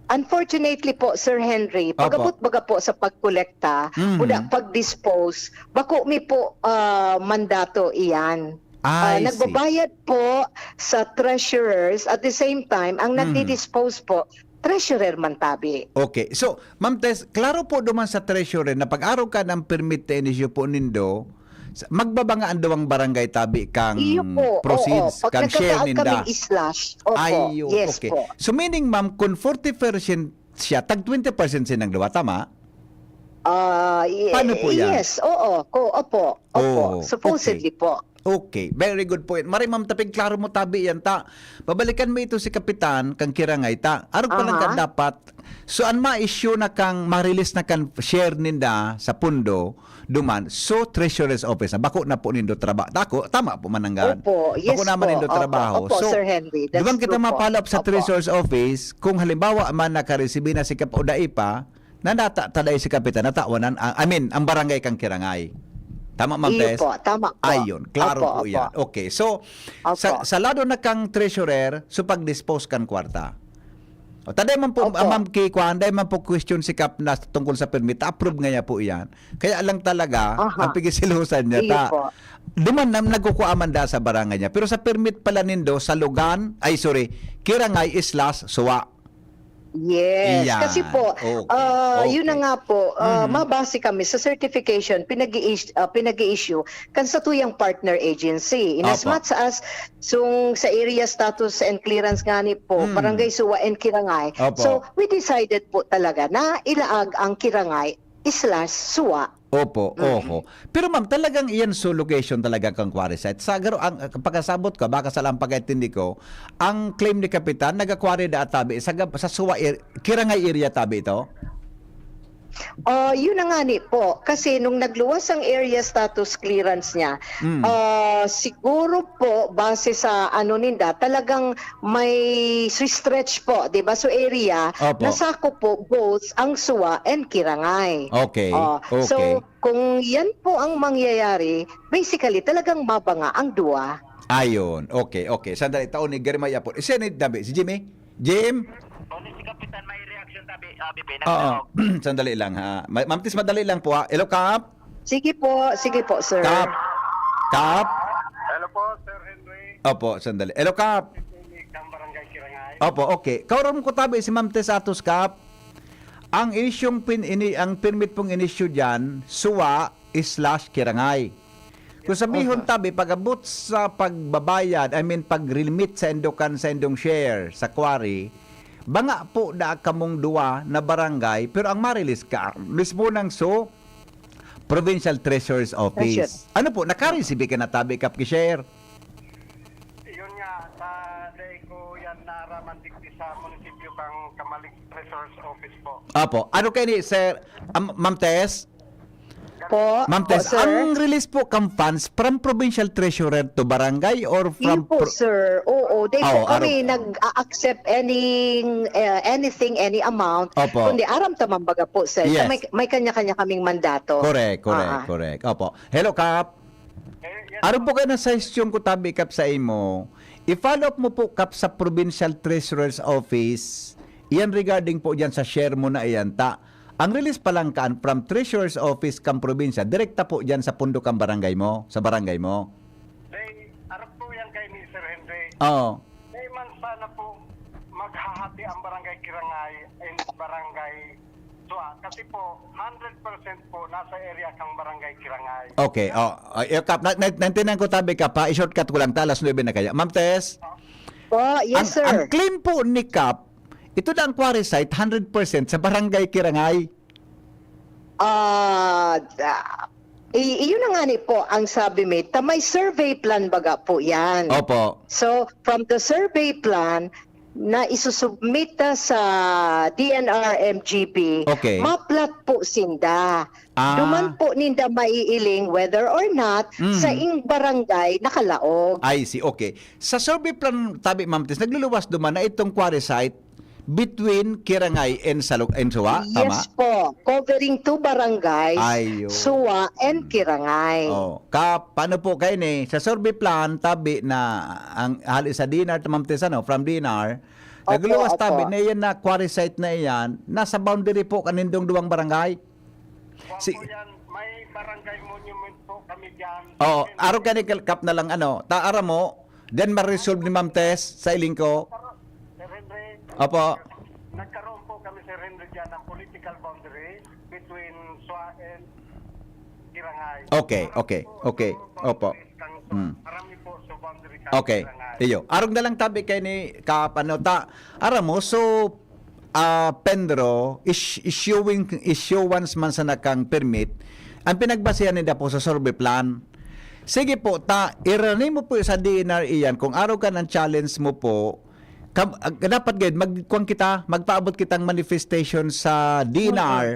Unfortunately po, Sir Henry, Opo. pagabot baga po sa pagkolekta, Mhm. buda pag-dispose, bako mi po uh, mandato iyan. I Ah, see. Nagbabayad po sa treasurers, at the same time, ang Mhm. nagdi-dispose po, treasurer man tabi. Okay. So, Ma'am Tess, klaro po duman sa treasurer na pag-araw ka ng permit na inisyu po nindo, Magbabanga ang duwang barangay tabi kang Iyo po, proceeds, oo. Pag kang share nagkakaat ninda. Kaming slash, opo. Ay, yo, Yes okay. Po. So, meaning, ma'am, kung forty percent siya, tag twenty percent silang duwa, tama? Ah, ye- Paano po yan? Yes, oo. Ko, opo, opo. Oh, Supposedly okay. Po. Okay, very good point. Maray, ma'am, tapig klaro mo tabi yan, ta. Babalikan mo ito si Kapitan, kang Kirangay, ta. Arog pa lang Aha. Ka dapat. So, an ma-issue na kang, ma-release na kang share ninda sa pundo, duman, so Treasurer's Office na, bako na po nindo trabaho. Tako, tama po, Mananggan. Opo, yes Bako naman po. Nindo Opo, trabaho. Opo, So, Sir Henry. That's duman kita true po. Mapalap sa Opo. Treasurer's Office, kung halimbawa man nakaresibi na si Kap o dai pa, na nata, taday si Kapitan, natawanan, ah, I mean, ang barangay kang Kirangay. Tama, Ma'am Iyo Tess? Po, tama po. Ayun, klaro Opo, po opo. Yan. Okay, so, Opo. Sa, sa lado na kang treasurer, so pag-dispose kan kwarta. O, taday man po, Opo. Ma'am Kay Kwan, day man po question si Kap na tungkol sa permit, approve nga niya po yan. Kaya lang talaga, Aha. Ang pigisilusan niya, Iyo ta, po. Duman na nagkukuha man da sa barangay niya. Pero sa permit pala nindo, sa Lugan, ay sorry, Kirangay Islas, Suwa. Yes. Iyan. Kasi po, Okay. Ah, yun na Okay. nga po, ah, Mhm. Mabase kami sa certification, pinag-i-is-, ah, pinag-i-issue kan sa tuyang partner agency. In as Opo. Much as sung sa area status and clearance nga ni po, Mm. Barangay Suwa and Kirangay. Opo. So, we decided po talaga na ilaag ang Kirangay slash Suwa. Opo, Mm. Oho. Pero ma'am, talagang iyan so location talaga kang quarry site. Sa garo-, ang, ang pagkasabot ko, baka sa lang pagkaintindi ko, ang claim ni Kapitan, naga-quarry da tabi sa gab-, sa Suwa ar-, Kirangay area tabi ito? Ah, yun na nga ni po. Kasi nung nagluwas ang area status clearance niya, Mm. ah, siguro po, base sa ano ninda, talagang may stretch po, di ba? So area, Opo. Nasakop po both ang Suwa and Kirangay. Okay, Oh, okay. So, kung yan po ang mangyayari, basically, talagang mabanga ang duwa. Ayun. Okay, okay. Sandali, taon ni Jeremiah po. Siya ni Dabi, si Jimmy? Jim? Only si Kapitan may reaction tabi, ah, B P, Oo. Nagtanong. Sandali lang, ha. Ma-, Ma'am Tis, madali lang po, ha. Hello, Kap? Sige po, sige po, sir. Kap? Kap? Hello po, Sir Henry. Opo, sandali. Hello, Kap? Kang Barangay Kirangay. Opo, okay. Kauram ko tabi si Ma'am Tis Atos, Kap. Ang isyong pin-, ini-, ang permit pong inisyu diyan, Suwa slash Kirangay. Kung sabihon Opo. Tabi, pag-abot sa pagbabayad, I mean, pag-remit sa indokan, sa indong share, sa quarry, banga po da kamong duwa na barangay, pero ang ma-release ka, mismo nang so, Provincial Treasurer's Office. Treasurer. Ano po, naka-receive ka na tabi, Kap, ki share? Yun nga, sa day ko yan naaraman digdi sa munisipyo kang Kamalig Treasurer's Office po. Apo. Ano kayo ni Sir, um, Ma'am Tess? Po, Ma'am po, Tess, sir. Ang release po kang funds from provincial treasurer to barangay or from Yun po, pro- sir. Oo, di Oo, po kami araw- nag-a-accept any, eh, anything, any amount. Opo. Kundi aram ta man baga po, sir. Yes. May, may kanya-kanya kaming mandato. Correct, correct, Ah, ah. Correct. Opo. Hello, Kap. Eh, yes, Aron po po. Kayo na sa sesyon ko tabi, Kap, sa imo. I-follow up mo po, Kap, sa Provincial Treasurer's Office. Iyan regarding po diyan sa share mo na iyan, ta. Ang release pa lang kan from Treasurer's Office kan probinsya, direkta po diyan sa pundo kan barangay mo, sa barangay mo. Day, arap po yan kay ni Sir Henry. Oo. Day man sana po maghahati ang barangay Kirangay and barangay Suwa. Kasi po, hundred percent po nasa area kang barangay Kirangay. Okay, oh, oh, eh, Kap, na, na, naintindihan ko tabi, Kap, ha? I-shortcut ko lang, ta, alas nuebe na kaya. Ma'am Tess? Po, yes, Ang, sir. Ang claim po ni Kap, ito na ang quarry site, hundred percent sa barangay Kirangay. Ah, da- i- iyon na nga ni po ang sabi mi, ta may survey plan baga po yan. Opo. So, from the survey plan, na isusubmit ta sa D N R M G P, Okay. Maplat po sinda. Ah. Duman po ninda maiiling whether or not Mm. Sa ing barangay nakalaog. I see, okay. Sa survey plan, tabi, Ma'am Tess, nagluluwas duman na itong quarry site between Kirangay and Salog-, and Suwa, tama? Yes po. Covering two barangays, Ayun. Suwa and Kirangay. Oh, Kap, paano po kayo ni? Sa survey plan, tabi na ang hali sa D N R, Ma'am Tess, ano, from D N R, Opo, nagluwas opo. Tabi na iyan na quarry site na iyan, nasa boundary po kanindong duwang barangay. Si- Opo yan, may barangay monument po kami dyan. Oo, Then, araw ka ni Kap na lang, ano, ta-, aram mo, then ma-resolve ni Ma'am Tess sa iling ko. Sir Henry, Opo. Nagkaroon po kami, Sir Henry, dyan ng political boundary between Swa and Kirangay. Okay, okay, okay. Opo. Mm. Okay. Iyo. Arog na lang tabi kay ni Kap, ano ta, aram mo, so, ah, Pedro, is-, issuing, issuance man sa nakang permit, ang pinagbasehan ninda po sa survey plan. Sige po, ta, irani mo po sa D N R iyan, kung araw ka ng challenge mo po, kam, ah, dapat gayud, magkuan kita, magpaabot kitang manifestation sa D N R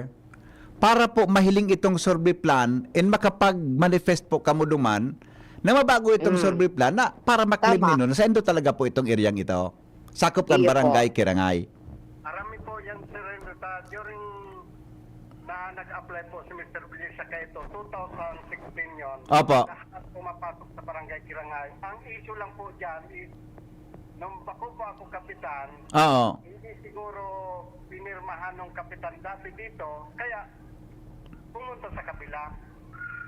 para po mahiling itong survey plan and makapag-manifest po kamo duman na mabago itong survey plan na para maklaim ninyo na saindo talaga po itong eryang ito. Sakop kan Iyo po. Barangay Kirangay. Arami po yan, Sir Henry, ta, during na nag-apply po si Mister Billy sa Kaito, two thousand sixteen yon. Opo. Lahat pumapasok sa Barangay Kirangay. Ang issue lang po dyan is, nung bako po ako kapitan, Oo. hindi siguro pinirmahan ng kapitan dati dito, kaya pumunta sa kabila.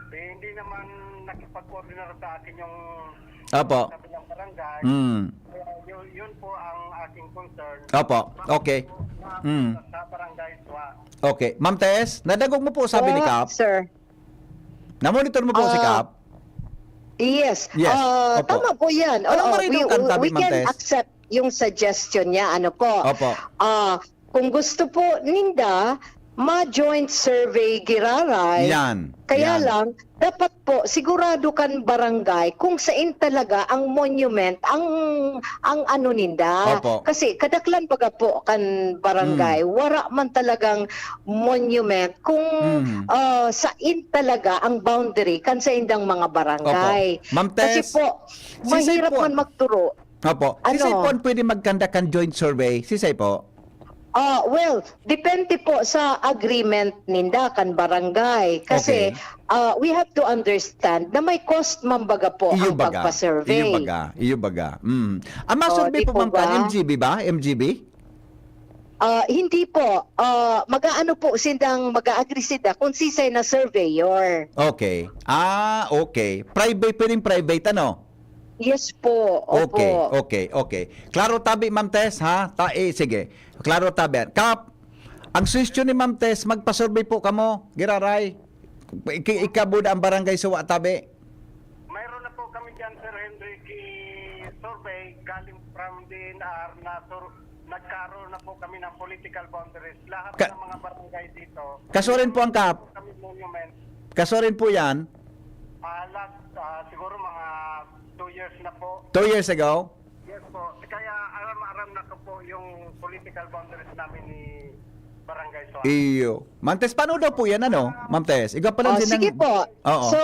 Eh, hindi naman nakipag-coordinate sa akin yung Opo. kabilang barangay. Mm. Kaya yun, yun po ang aking concern. Opo. Okay. Mm. Sa barangay Suwa. Okay. Ma'am Tess, nadagog mo po sabi ni Kap? Sir. Na-monitor mo po si Ah, Kap? Yes. Yes. Ah, Opo. Tama po yan. Anong Oo, marido we, kan tabi, we Ma'am can Tess? Accept yung suggestion niya. Ano po? Opo. Ah, kung gusto po ninda, ma-joint survey giraray. Yan. Kaya Yan. lang, dapat po, sigurado kan barangay kung saan talaga ang monument, ang, ang ano ninda. Opo. Kasi kadaklan baga po kan barangay, Mm. wara man talagang monument kung Mm. ah, saan talaga ang boundary kan saindang mga barangay. Opo. Ma'am Tess, Kasi po, sisay mahirap po. man magturo. Opo. Ano? Sisay po ang pwede magkanda kan joint survey? Sisay po? Ah, well, depende po sa agreement ninda kan barangay. Kasi Okay. ah, we have to understand na may cost man baga po Iyo ang baga. Pagpa-survey. Iyo baga. Iyo baga. Mm. Ang Oh, masurvey di po, po ma'am, kan ba? M G B ba? M G B? Ah, hindi po. Ah, mag-aano po sindang, mag-a-agree sinda kung sisay na surveyor. Okay. Ah, okay. Private, pwedeng private, ano? Yes po. Opo. Okay, okay, okay. Klaro tabi, Ma'am Tess, ha? Ta, eh, sige. Klaro tabi. Kap, ang suhestyon ni Ma'am Tess, magpa-survey po kamo, giraray. Iki-, ikabuda ang barangay Suwa tabi. Mayroon na po kami dyan, Sir Henry, ki-survey galing from D N R na sur-, nagkaroon na po kami ng political boundaries. Lahat Ka-, ng mga barangay dito, kasurin po ang kap-, kami monument. Kasurin po yan? Ah, last, ah, siguro mga two years na po. Two years ago? Yes po. Kaya aram-aram na ko po yung political boundaries namin ni Barangay Suwa. Iyo. Ma'am Tess, paano daw po yan, ano? Ma'am Tess, ikaw pala Oh, sinang sige po. Oo. So,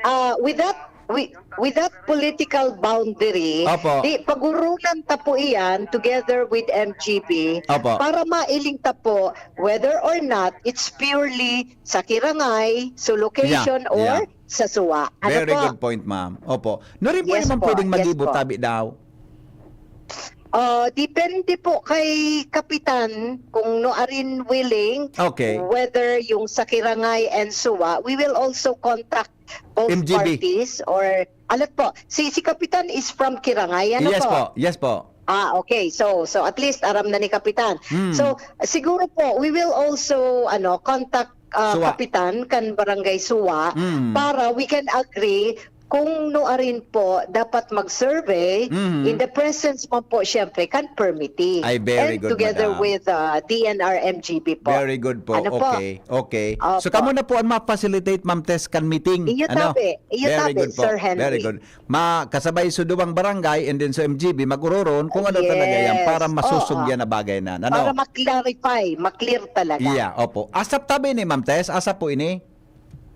ah, with that, with, with that political boundary, Opo. Di, pagurunan ta po iyan together with M G B Opo. Para mailing ta po whether or not it's purely sa Kirangay, sa location, Yeah, or yeah. sa Suwa. Ano Very po? Good point, ma'am. Opo. No rin po Yes naman po. Pwedeng Yes magibo, po. Tabi daw. Ah, depende po kay Kapitan kung no arin willing, Okay. Whether yung sa Kirangay and Suwa, we will also contact both M G B. Parties or, alat po, si, si Kapitan is from Kirangay, ano Yes po? Po, yes po. Ah, okay. So, so at least aram na ni Kapitan. Hmm. So, siguro po, we will also, ano, contact ah, Suwa. Kapitan kan Barangay Suwa Hmm. Para we can agree kung no arin po dapat mag-survey Hmm. In the presence man po, syempre, kan permittee. Ay, very And good, together madam. With, ah, D N R M G B po. Very good po. Ano po? Okay, okay. Opo. So, kamo na po ang ma-facilitate, Ma'am Tess, kan meeting. Iyo Ano? Tabi. Iyo Very tabi, good po. Sir Henry. Very good. Ma-, kasabay sa duwang barangay and then sa M G B, mag-ururon kung ano Yes. talaga yan para masusog Oo. Yan na bagay na. Ano? Para ma-clarify, ma-clear talaga. Yeah, opo. Asap tabi ni Ma'am Tess, asa po ini?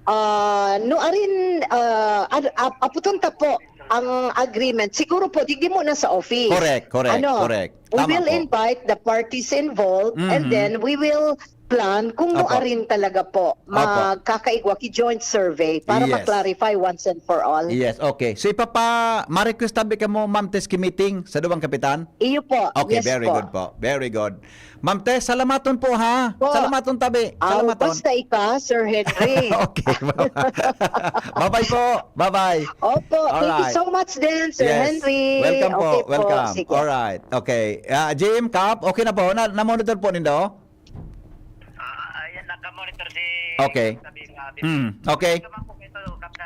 Ah, no arin, ah, ad-, ap-, aputon ta po ang agreement. Siguro po, digdi mo na sa office. Correct, correct, Ano? Correct. We Tama will po. Invite the parties involved and Mhm. Then we will plan kung no Opo. Arin talaga po Opo. Magkakaigwa ki joint survey para Yes. Ma-clarify once and for all. Yes, okay. So ipapa ma-request tabi kamo, Ma'am Tess, ki meeting sa duwang kapitan? Iyo po. Okay, Yes very po. Good po. Very good. Ma'am Tess, salamaton po, ha? Po. Salamaton tabi. Aw, salamaton. Basta ika, Sir Henry. Okay. Bye-bye po. Bye-bye. Opo. Alright. Thank you so much din, Sir yes. Henry. Welcome po. Okay welcome. Po. Sige. Alright. Okay. Uh, Jim, Kap, okay na po? Na, na-monitor po nindo? Ah, ayan, nakamo monitor si Okay. Sabi nga, Hmm, okay. Ito man po ito, Kap, sa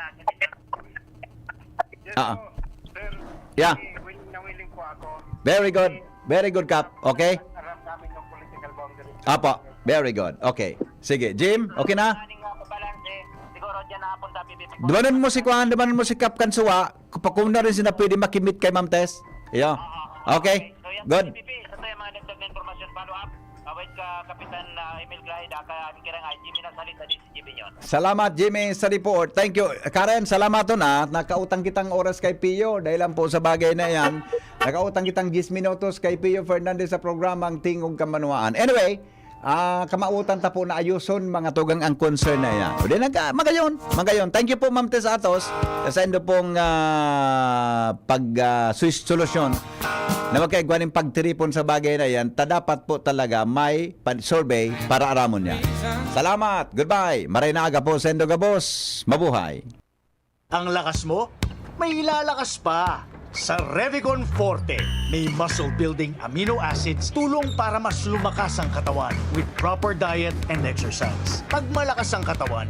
Yes Ah. po, sir. Yeah. Willing na willing po ako. Very good. Very good, Kap. Okay? Aram namin yung political boundary. Apo. Very good. Okay. Sige, Jim, okay na? Planning nga po pala, eh, siguro dyan na po sa B B P. Dumanon mo si Kuan, dumanon mo si Kap Kansuwa, pakuno rin sila pwede makimit kay Ma'am Tess. Iyo. Okay. So, yan, Good. B B P, ito yung mga dagdag na informasyon, follow up. Awit ka, Kapitan uh, Emil Gray, daka ang kirang I G, minasalit sa D C G B yun. Salamat, Jimmy, sa report. Thank you. Karen, salamat na. Nakautang kitang oras kay Pio. Dahil lang po sa bagay na yan, nakautang kitang diyes minutos kay Pio Fernandez sa programang Tingog Kamanuaan. Anyway, ah, kamautan ta po na ayuson, mga tugang ang concern na yan. O di nagka, magayon, magayon. Thank you po, Ma'am Tess Atos, sa indo pong ah, pag ah, sus- solusyon na magkaigwa ng pagtiripon sa bagay na yan, ta dapat po talaga may pan- survey para aramon niya. Salamat. Goodbye. Maray na aga po sa indo gabos. Mabuhay. Ang lakas mo, may ilalakas pa. Sa Revicon Forte, may muscle building amino acids, tulong para mas lumakas ang katawan with proper diet and exercise. Pag malakas ang katawan,